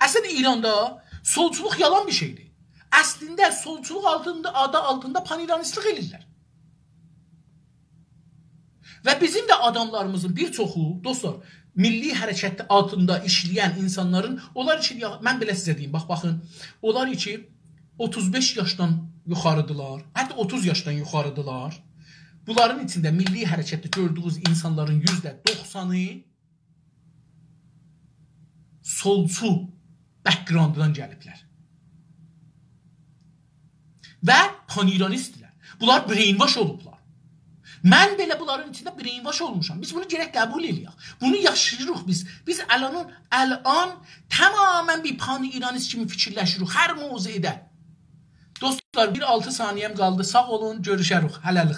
اصلاً ایراندا سولچولوق یالان بیر شئیدیر. اصلینده سولچولوق آلتیندا، آدی آلتیندا پان‌ایرانیستلیک ائله‌ییرلر. و بیزیم ده آداملاریمیزین بیر چوخو، دوستلار، میللی حرکت آلتیندا ایشله‌ین اینسانلارین، اونلار کی، یا-، من بئله سیزه دئییم، باخ، باخین، اونلار کی، اوتوز بئش یاشدان یوخاریدیلار، حتی اوتوز یاشدان یوخاریدیلار. بونلارین ایچینده میللی حرکتده گؤردویونوز اینسانلارین یوزده دوخسانی سولچو background-دان گلیبلر. و پان‌ایرانیست‌دیرلر. بونلار brainwash اولوبلار. من بئله بونلارین ایچینده brainwash اولموشام. بیز بونو گرک قبول ائله‌یک. بونو یاشاییریق بیز. بیز الان، الان تماماً بیر پان‌ایرانیست کیمی فیکیرلشیریک هر موضعده. دوستلار، بیر آلتی ثانیه‌م قالدی. ساغ اولون، گؤروشریک. هله‌لیک.